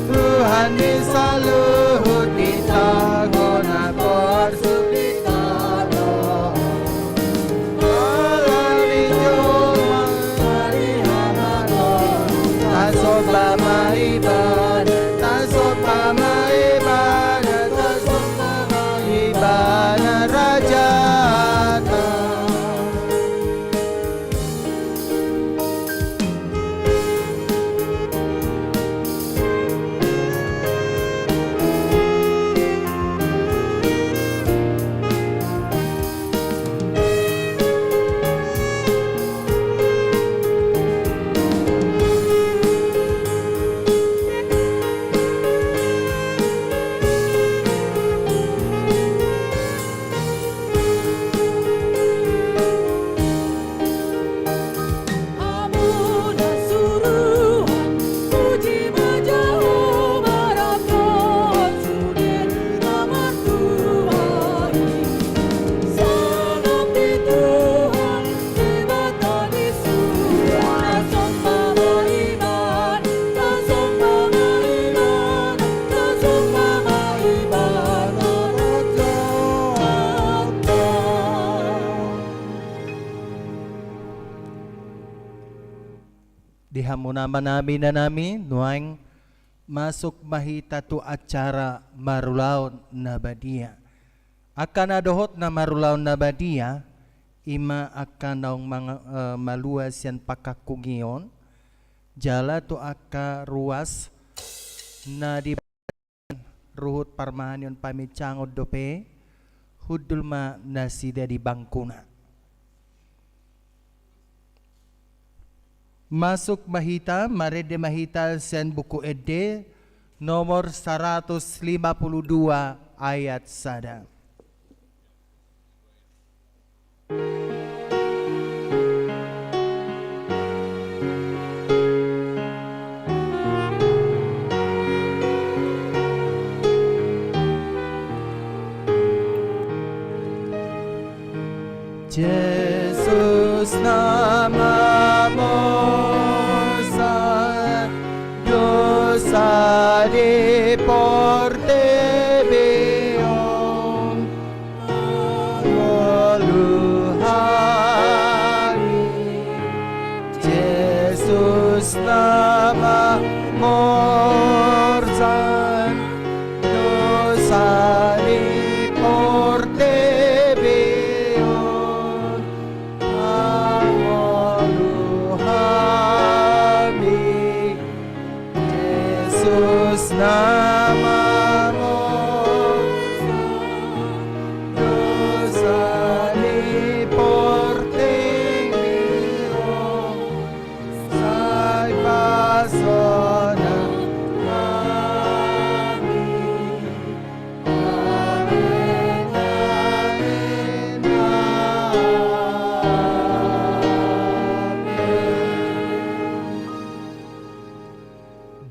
Tuhan ni saluhut hita, hona porsuk di tano on. Ala ni jolma, ala ni hamagoran, tasomba ma Ibana, tasomba ma Ibana, tasomba ma Ibana, Raja ta. Di hamu na, amanami, inanami, nuaeng masuk ma hita tu acara marulaon na badia. Angka na dohot na marulaon na badia, i ma angka naung mang-, eh, malua sian pangkangkungion, jala tu angka ruas na di ruhut parmahanion pamincangon dope, hundul ma nasida di bangkuna. Masuk ma hita, marende ma hita sian Buku Ende nomor saratus lima pulu dua ayat sada. Jesus na mamorsan dosa di portibi on. Ngolu hami, Jesus na mamorsan dosa di portibi on. Ngolu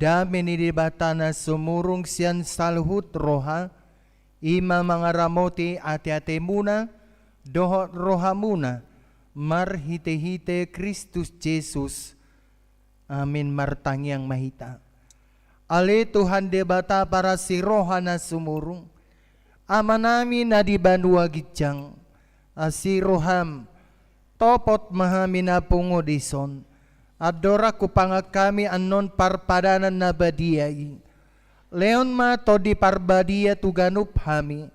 Dame ni Debata na sumurung sian saluhut roha, i ma mangaramoti ateatemuna dohot rohamuna marhitehite Kristus Jesus. Amin. Martangiang ma hita. Ale Tuhan Debata parasi roha na sumurung, Amanami na di banua ginjang, asi roham, topot ma hami na pungu dison. Andorang hupangan hami annon parpadanan na badia i, lehon ma Tondi Parbadia tu ganup hami,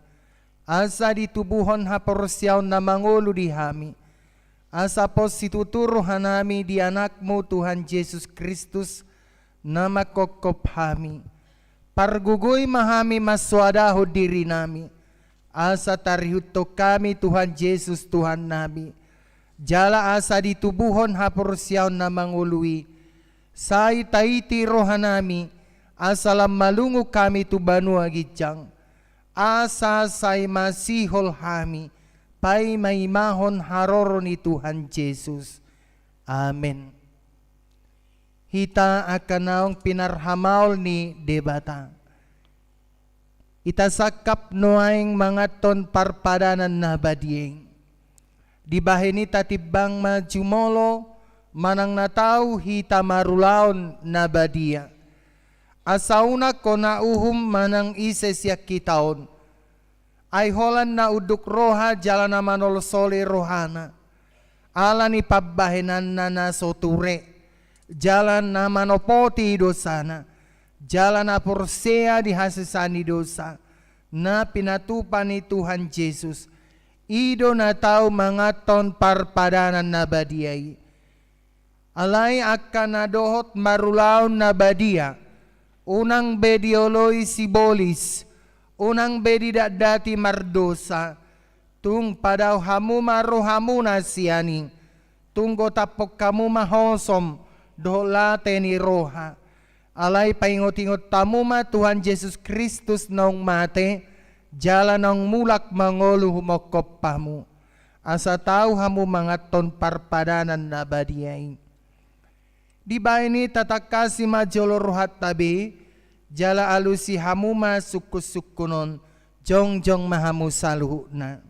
asa ditubuhon haporseaon na mangolu di hami, asa pos situtu rohanami di Anakmu Tuhan Jesus Kristus, na manghophop hami. Pargogoi ma hami mansoadahon dirinami, asa tarihuthon hami Tuhan Jesus Tuhannami, jala asa ditubuhon haporseaon na mangolu i, sai taiti rohanami, asa lam malungun hami tu banua ginjang, asa sai masihol hami paimaimahon haroro ni Tuhan Jesus. Amen. Hita angka naung pinarhamaol ni Debata, hita sangkap nuaeng manganhon parpadanan na badia i. Dibahen i tatimbang ma jumolo manang na tau hita marulaon na badia, asa unang hona uhum manang ise sian hita on. Ai holan na unduk roha jala na manolsoli rohana, ala ni pambahenanna na so ture, jala na manopoti dosana, jala na porsea di hasesaan ni dosa na pinatupa ni Tuhan Jesus, i do na tau manganhon parpadanan na badia i. Alai angka na dohot marulaon na badia, unang be dioloi sibolis, unang be didatdati mardosa, tung padao hamu ma rohamuna sian i, tung gotaphon hamu ma hosom dohot late ni roha. Alai paingotingot hamu ma Tuhan Jesus Kristus naung mate, jala naung mulak mangolu humongkop hamu, asa tau hamu manganhon parpadanan na badia i. Dibahen i tatangkasi ma jolo rohanta be, jala alusi hamu ma sungkunsungkun on, jongjong ma hamu saluhutna.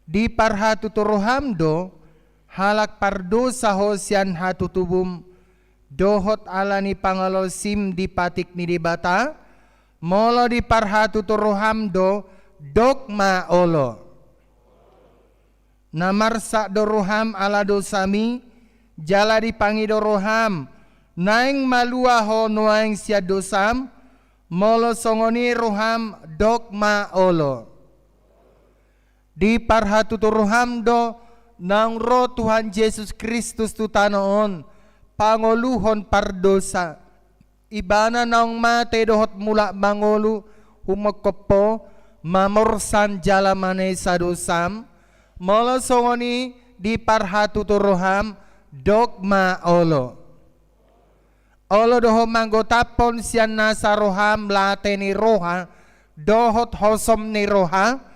Diparhatutu roham do, halak pardosa ho sian hatutubum, dohot ala ni pangalaosim dipatik ni Debata? Molo diparhatutu roham do, dok ma olo. Na marsak do roham ala dosami, jala dipangido roham naeng malua ho nuaeng sian dosam? Molo songon i roham, dok ma olo. Diparhatutu roham do naung ro Tuhan Jesus Kristus tu tano on, pangoluhon pardosa. Ibana naung mate dohot mulak mangolu humongkop ho, mamorsan jala manesa dosam? Molo songon i diparhatutu roham, dok ma olo. Olo do ho manggotaphon sian nasa roham late ni roha dohot hosom ni roha?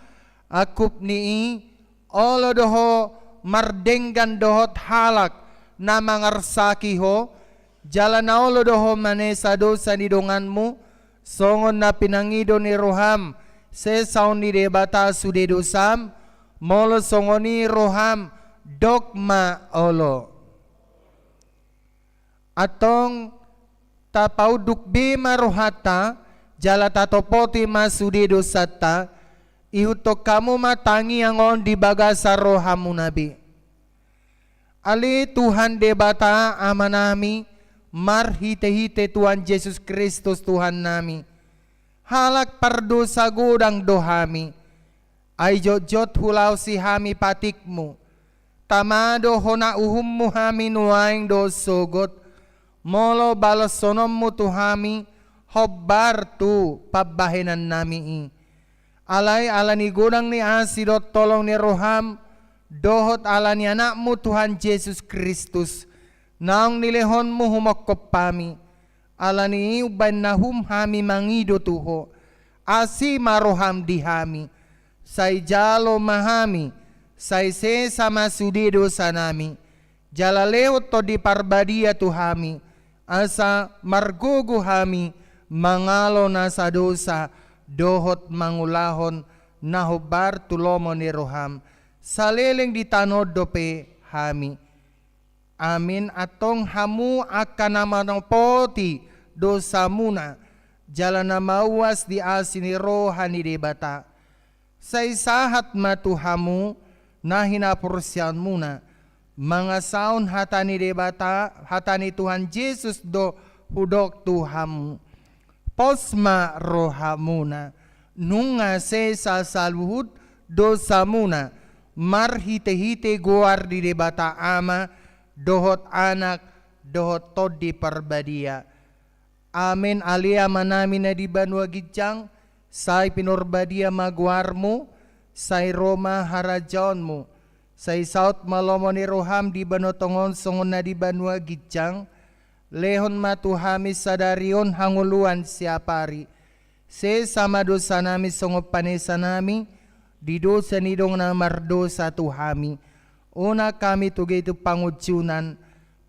Angkup ni i, olo do ho mardenggan dohot halak na mangarsaki ho, jala na olo do ho manesa dosa ni donganmu, songon na pinangido ni roham sesaon ni Debata sude dosam? Molo songon i roham, dok ma olo. Antong tapaunduk be ma rohanta, jala tatopoti ma sude dosanta, ihuthon hamu ma tangiang on di bagasan rohamuna be. Ale Tuhan Debata Amanami, marhitehite Tuhan Jesus Kristus Tuhannami, halak pardosa godang do hami. Ai jotjot hulaosi hami patikmu, tama do hona uhummu hami nuaeng dohot sogot, molo balashononmu tu hami hombar tu pambahenannami i. Alai ala ni godang ni asi dohot holong ni roham, dohot ala ni Anakmu Tuhan Jesus Kristus, naung nilehonmu humongkop hami, ala ni i umbahen na hum hami mangido tu ho, asi ma roham di hami, sai jalo ma hami, sai sesa ma sude dosanami, Jala lehon Tondi Parbadia tu hami, asa margogo hami mangalo nasa dosa dohot mangulahon na hombar tu lomo ni roham, saleleng di tano on dope hami. Amin. Antong hamu angka na manopoti dosamuna, jala na mauas di asi ni roha ni Debata, sai sahat ma tu hamu na hinaporseaonmuna, mangasahon hata ni Debata, hata ni Tuhan Jesus do hudok tu hamu. Pos ma rohamuna, nunga sesa saluhut dosamuna, marhitehite goar ni Debata Ama, dohot Anak, dohot Tondi Parbadia. Amen. Ale Amanami na di banua ginjang, sai pinarbadia ma goarmu, sai ro ma harajaonmu, sai saut ma lomo ni roham di banua tonga on songon na di banua ginjang. Lehon ma tu hami sadari on hangoluan siapari. Sesa ma dosanami songon panesanami di dosa ni dongan na mardosa tu hami. Unang hami togei tu pangunjunan,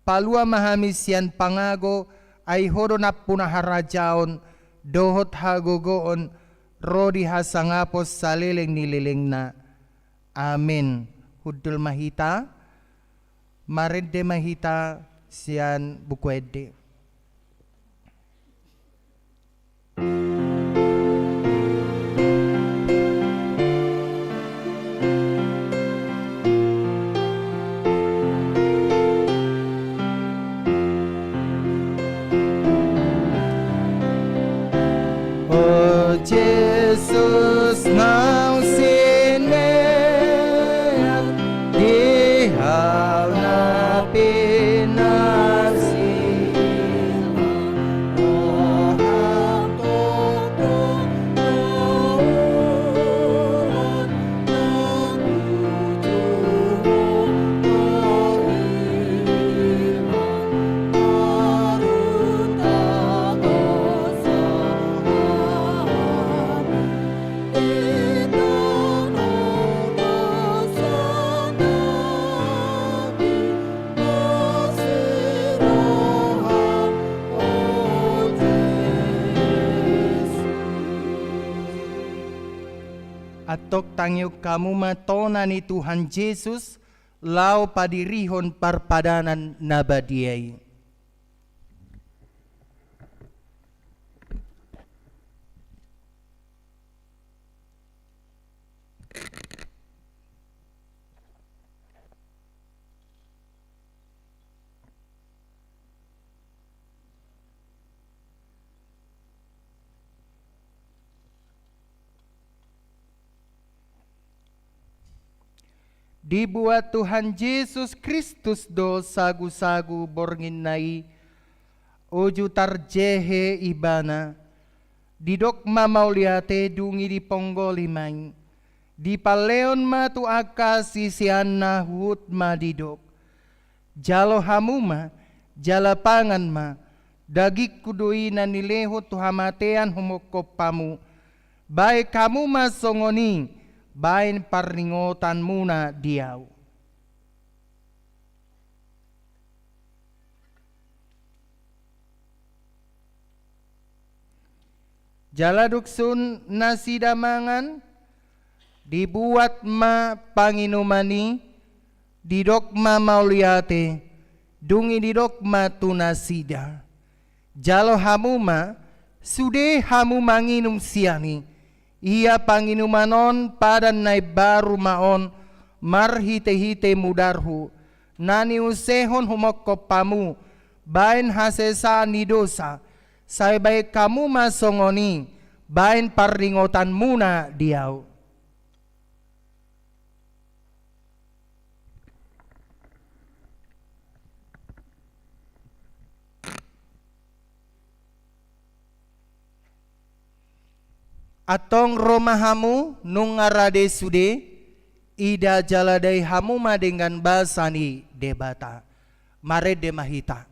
palua ma hami sian pangago, ai Ho do nampuna harajaon, dohot hagogoon, ro di hasangapon saleleng ni lelengna. Amen. Hundul ma hita, marende ma hita sian Buku Ende. O Jesus, naung sinean di hau na pinarsilang, Antong tangihon hamu ma tona ni Tuhan Jesus, laho padirihon parpadanan na badia i. Dibuat Tuhan Jesus Kristus do sagusagu borngin na i, uju tarjehe Ibana, didok ma mauliate dung i diponggoli ma i, dipalehon ma tu angka siseanna huhut ma didok: Jalo hamu ma, jala pangan ma, dagingku do i na nilehon tu hamatean humongkop hamu. Baen hamu ma songon i, baen parningotanmuna di au. Jala dung sun nasida mangan, dibuat ma panginuman i, didok ma mauliate, dung i didok ma tu nasida: Jalo hamu ma, sude hamu manginum sian i. Ia panginuman on padan na imbaru ma on marhitehite mudarhu, na niusehon humongkop hamu baen hasesaan ni dosa. Sai baen hamu ma songon i baen parningotanmuna di au. Antong ro ma hamu, nunga rade sude, ida jala dai hamu ma denggan basa ni Debata. Marende ma hita.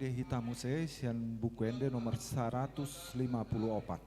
Ende hita muse sian Buku Ende nomor saratus lima pulu opat.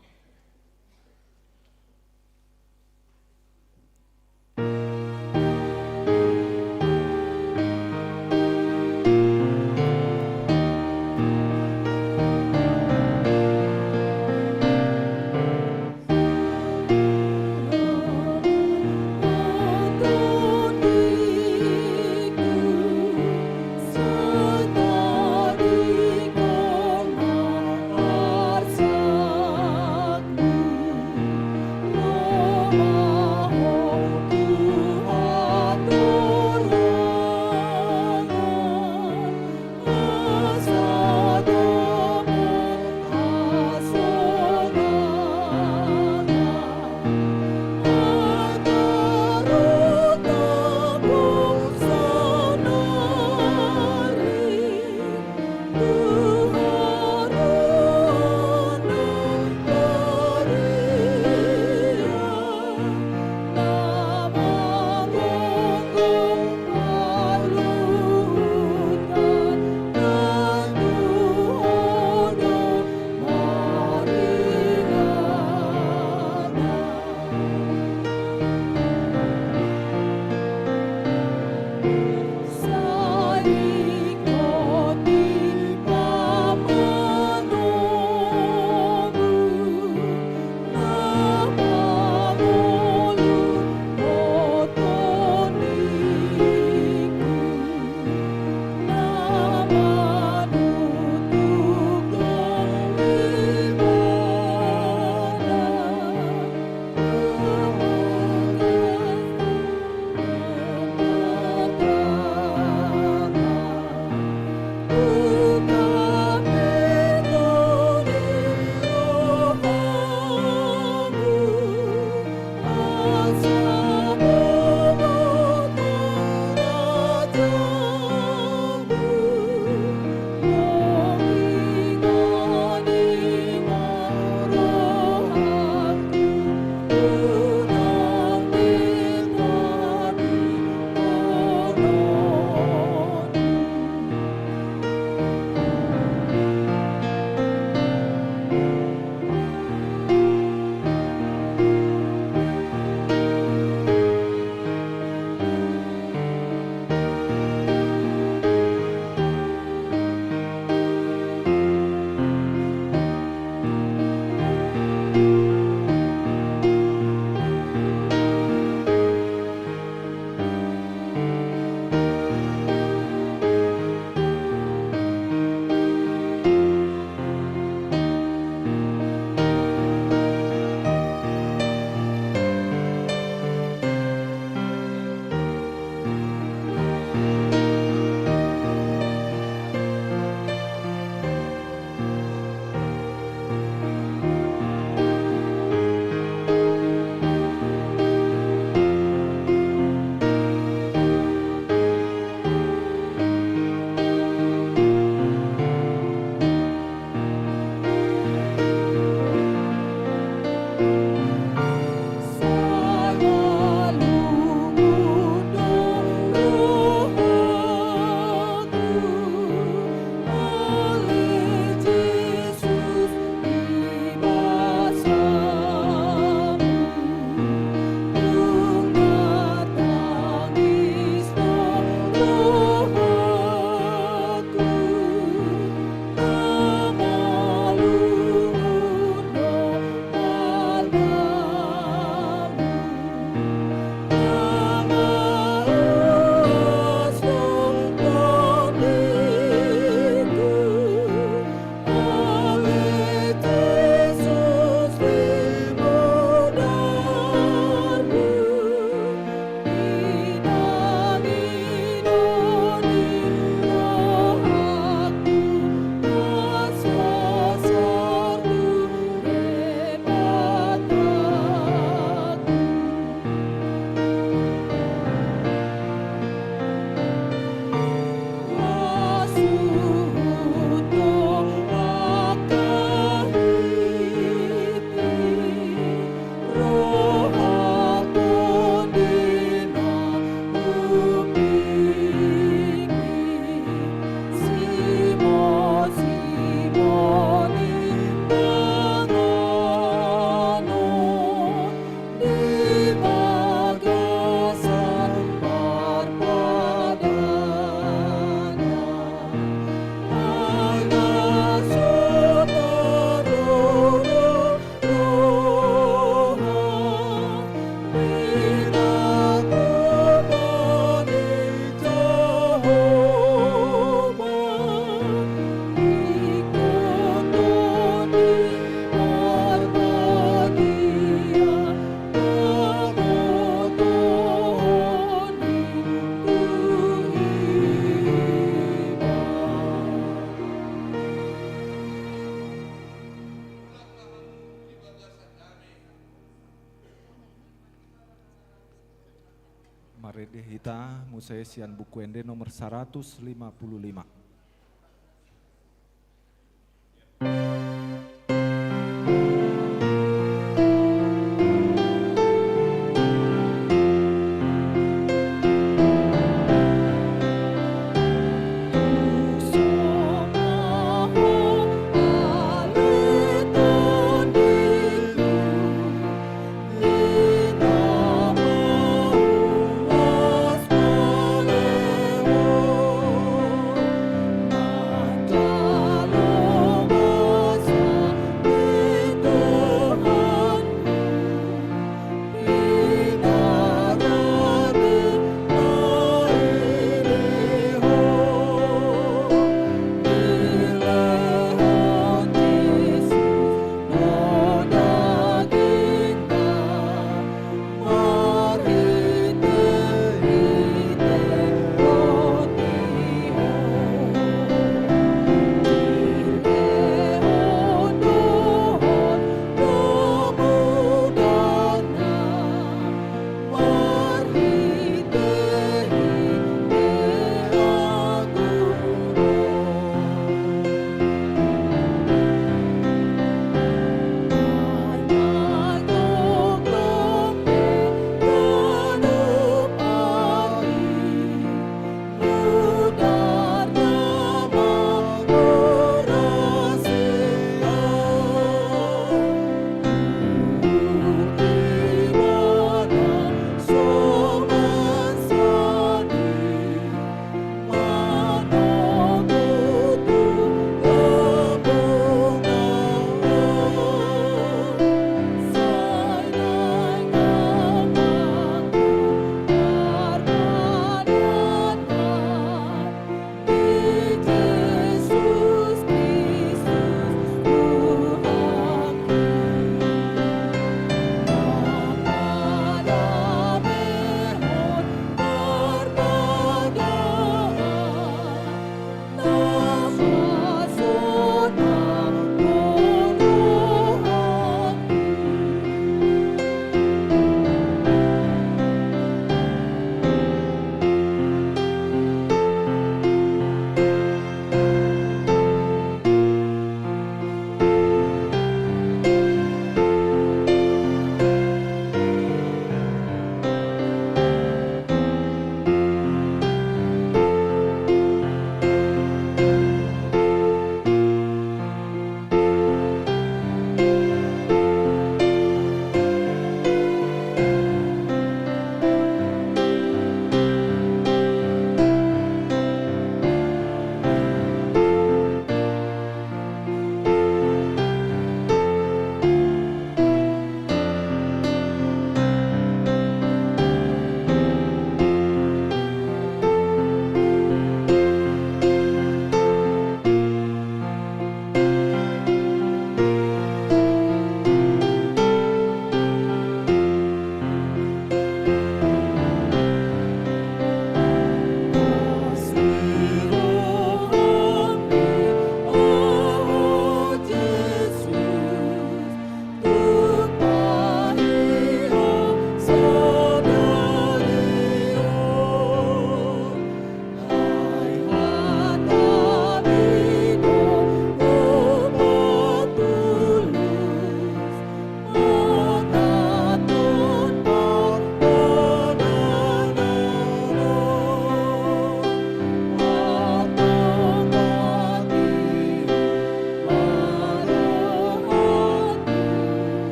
Marende hita muse sian Buku Ende nomor saratus lima pulu lima.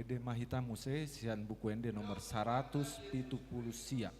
Ende ma hita muse sian Buku Ende nomor saratus pitu pulu sia.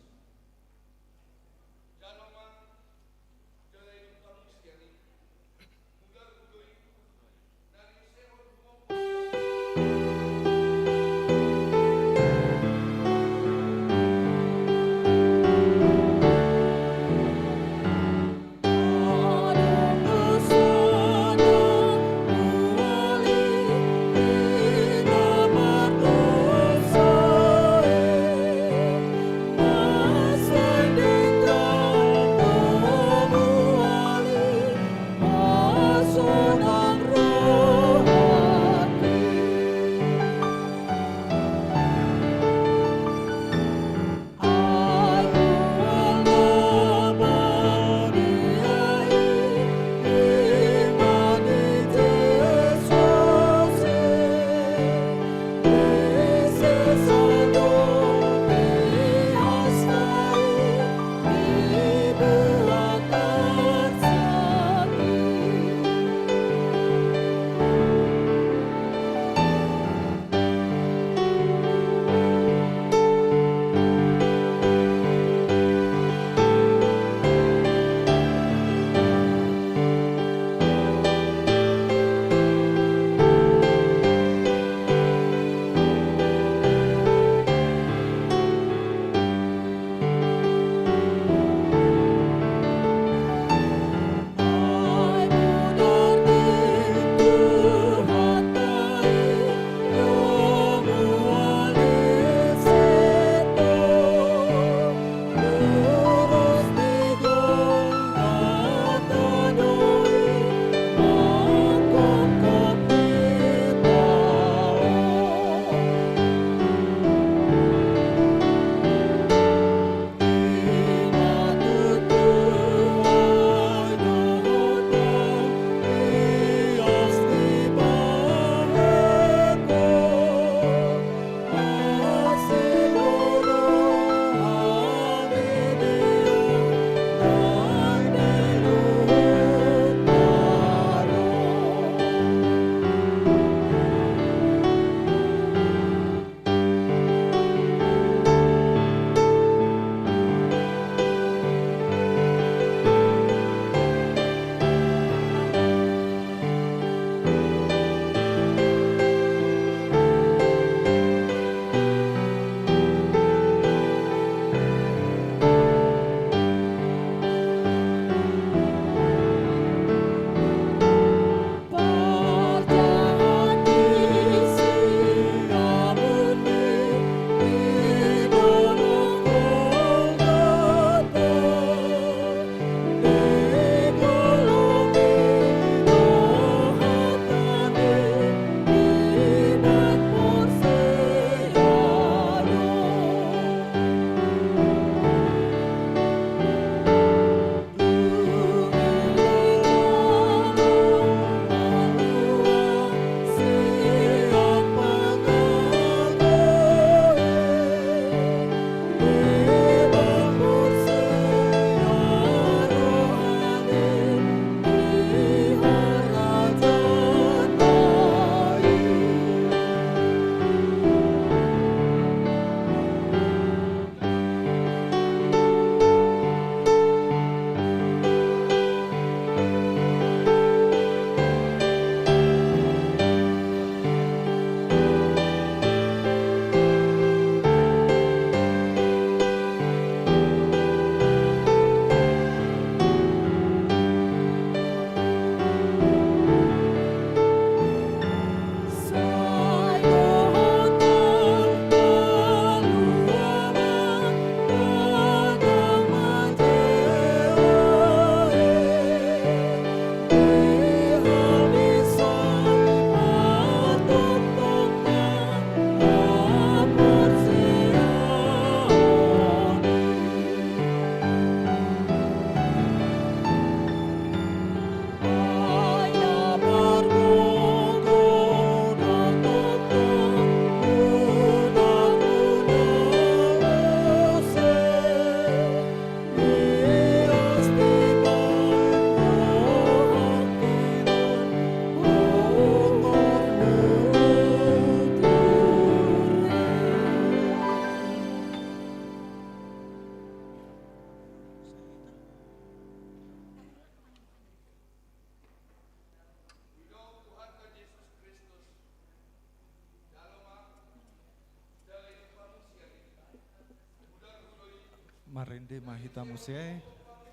Ima hita muse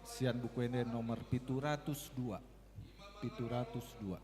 sian Buku Ende nomor pitu ratus dua. Pitu ratus dua.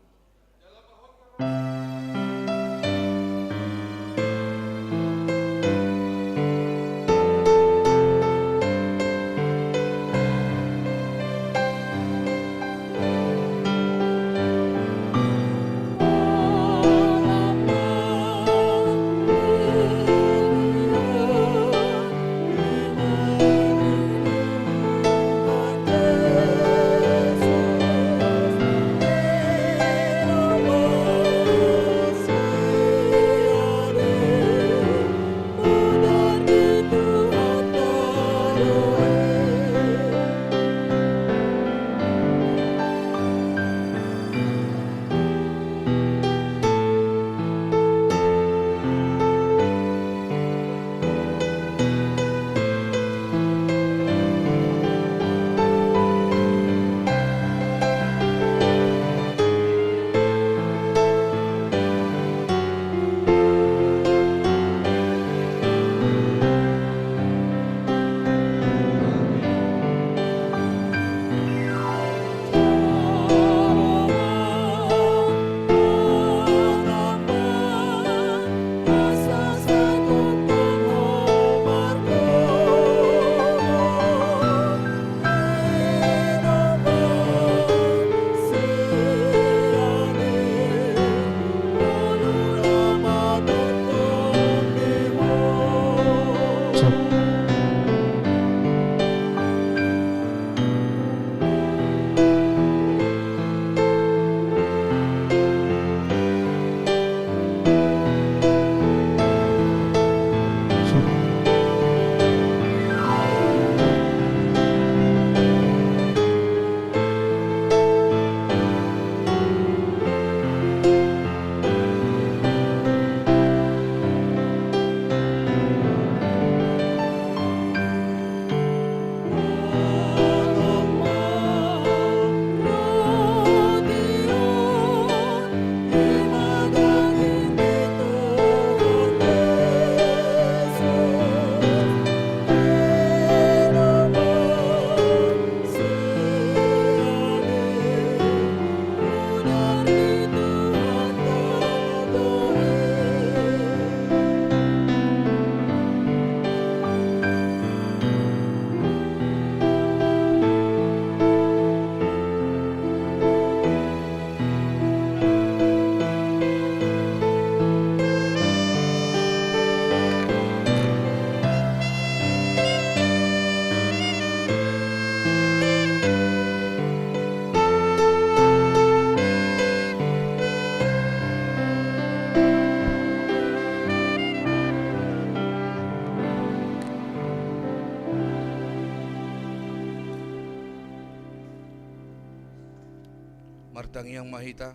Martangiang ma hita.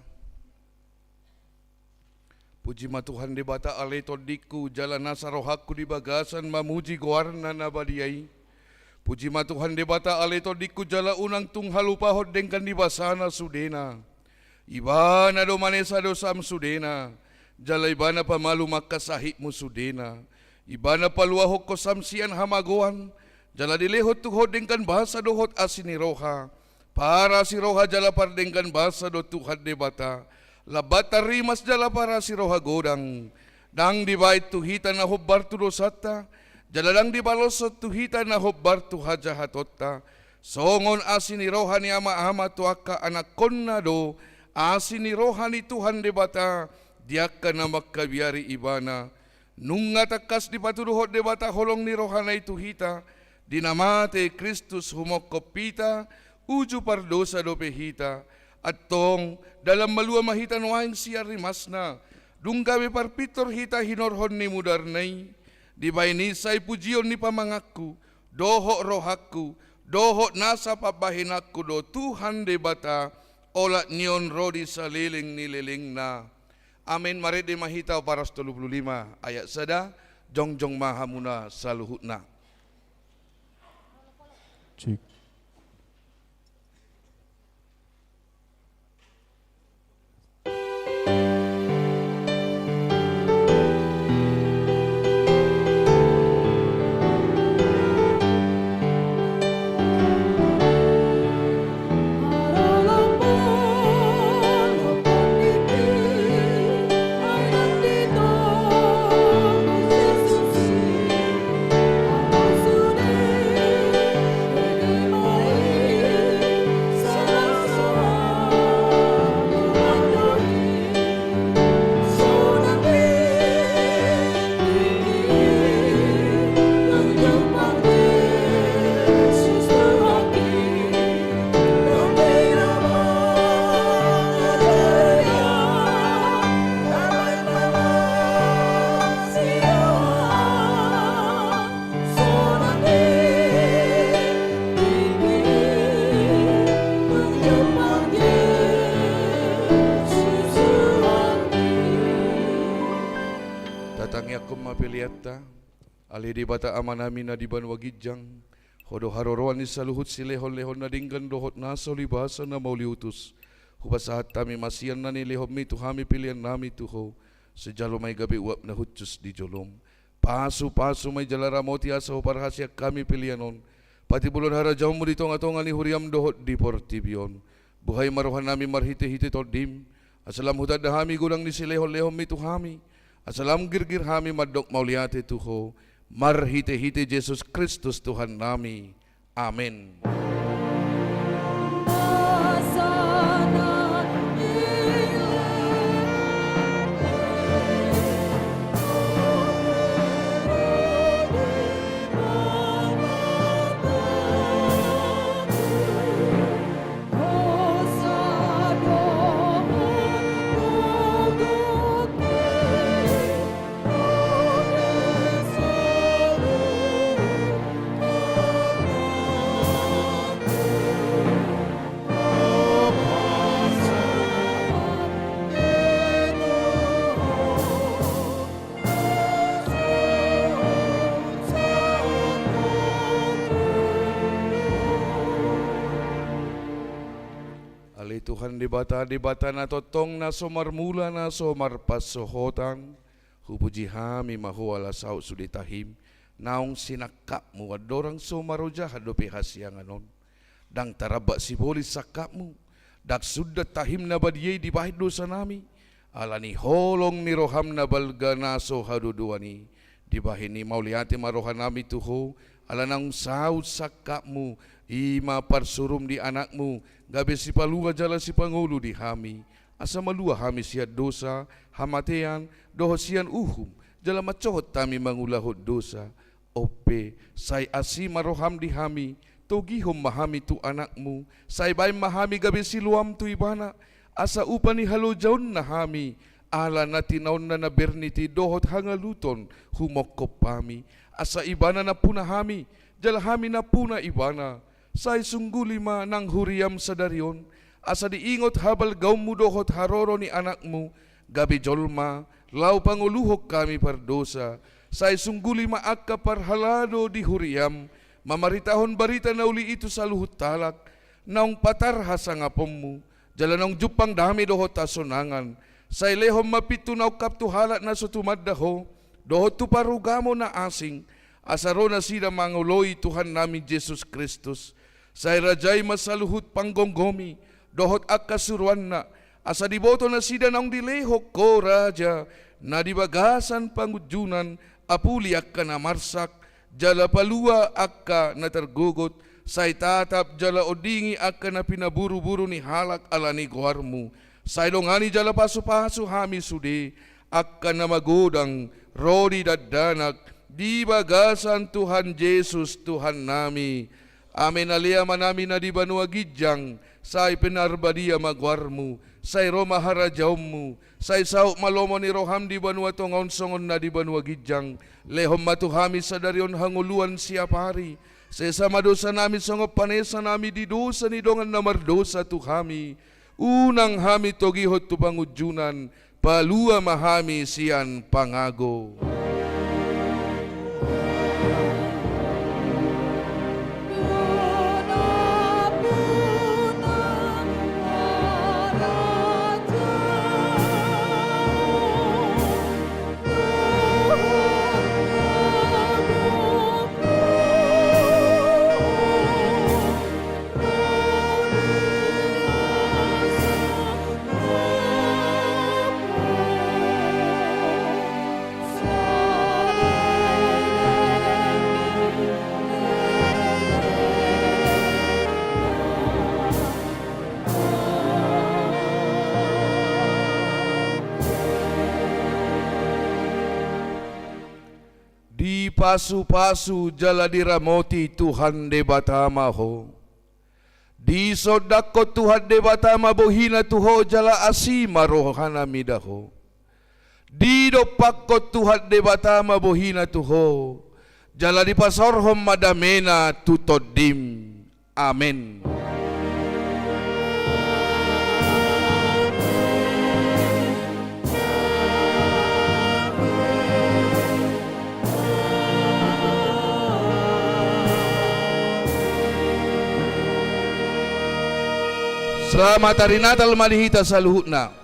Puji ma Tuhan Debata ale tondingku, jala nasa rohangku di bagasan mamuji goarna na badia i. Puji ma Tuhan Debata ale tondingku, jala unang tung halupahon denggan ni basana sudena. Ibana do manesa dosam sudena, jala ibana pamalum angka sahitmu sudena. Ibana paluahon hosam sian hamagoan, jala dilehon tu ho denggan basa dohot asi ni roha. Parasi roha jala pardenggan basa do Tuhan Debata, lambat tarrimas jala parasi roha godang. Ndang dibaen tu hita na hombar tu dosanta, jala ndang dibaloshon tu hita na hombar tu hajahatonta. Songon asi ni roha ni ama-ama tu angka anakkonna do asi ni roha ni Tuhan Debata di angka na mangkabiari ibana. Nunga tangkas dipatuduhon Debata holong ni rohana i tu hita, di na mate Kristus humongkop hita, uju pardosa dope hita. Antong, dalan malua ma hita nuaeng sian rimasna, dung gabe parpintor hita hinorhon ni mudarna i. Dibaen i sai pujion ni pamanganku, dohot rohangku, dohot nasa pambahenanku do Tuhan Debata, olat ni on ro di saleleng ni lelengna. Amen. Marende ma hita, Horas tolu pulu lima ayat sada, jongjong ma hamuna saluhutna. Cik. Angkon ma peleanta. Ale Debata Amanami na di banua ginjang, Ho do haroroan ni saluhut silehonlehon na denggan dohot na so libasa na mauliutus. Hupasahat hami ma sian na nilehonmi tu hami peleannami tu Ho. Sijalo ma i gabe uap na hushus di jolom. Pasupasu ma i jala ramoti asa huparhaseang hami pelean on, patimbulhon harajaonmu di tongatonga ni huriam dohot di portibi on. Buhai ma rohanami marhitehite Tondim, asa lam hutanda hami godang ni silehonlehonmi tu hami, asa lam girgir hami mandok mauliate tu Ho, marhitehite Jesus Kristus Tuhannami. Amen. Ale Tuhan Debata, Debata na tongtong, na so marmula, na so marpansohotan, hupuji hami ma Ho ala saut sude tahim naung sinangkapmu, andorang so marojahan dope hasiangan on. Ndang taramba sibolis sangkapmu, ndang sundat tahim na badia i dibahen dosanami, ala ni holong ni roham na balga na so hadodoan i. Dibahen i mauliate ma rohanami tu Ho, ala naung saut sangkapmu, i ma parsurum di Anakmu, gabe sipalua jala sipangolu di hami, asa malua hami sian dosa, hamatean, dohot sian uhum, jala mansohot hami mangulahon dosa. On pe, sai asi ma roham di hami, togihon ma hami tu Anakmu, sai bahen ma hami gabe siluam tu Ibana, asa upa ni halojaonna hami, ala na tinaonna na bernit i dohot hangaluton humongkop hami, asa Ibana nampuna hami, jala hami nampuna Ibana. Sai sungguli ma nang huriam sadari on, asa diingot habalgaonmu dohot haroro ni Anakmu, gabe jolma, laho pangoluhon hami pardosa. Sai sungguli ma angka parhalado di huriam, mamaritahon barita na uli i tu saluhut halak, naung patar hasangaponmu, jala naung jumpang dame dohot hasonangan. Sai lehon ma pintu na ungkap tu halak na so tumanda Ho, dohot tu parugamo na asing, asa ro nasida mangoloi Tuhannami Jesus Kristus. Sai rajai ma saluhut panggomgomi, dohot angka suruanna, asa diboto nasida naung dilehon Ho raja, na di bagasan pangunjunan, apuli angka na marsak, jala palua angka na targogot, sai tatap jala ondingi angka na pinaburuburu ni halak ala ni goarmu. Sai dongani jala pasupasu hami sude, angka na magodang, ro di dakdanak, di bagasan Tuhan Jesus Tuhannami. Amen. Ale Amanami na di banua ginjang, sai pinarbadia ma goarmu, sai ro ma harajaonmu, sai saut ma lomo ni roham di banua tonga on songon na di banua ginjang. Lehon ma tu hami sadari on hangoluan siapari. Sesa ma dosanami songon panesanami di dosa ni dongan na mardosa tu hami. Unang hami togihon tu pangunjunan, palua ma hami sian pangago. Dipasupasu jala diramoti Tuhan Debata ma ho. Disondangkon Tuhan Debata ma bohina tu ho jala asi ma rohana mida ho. Didompakkon Tuhan Debata ma bohina tu ho, jala dipasaorhon ma damena tu tondim. Amen. Selamat Hari Natal ma di hita saluhutna.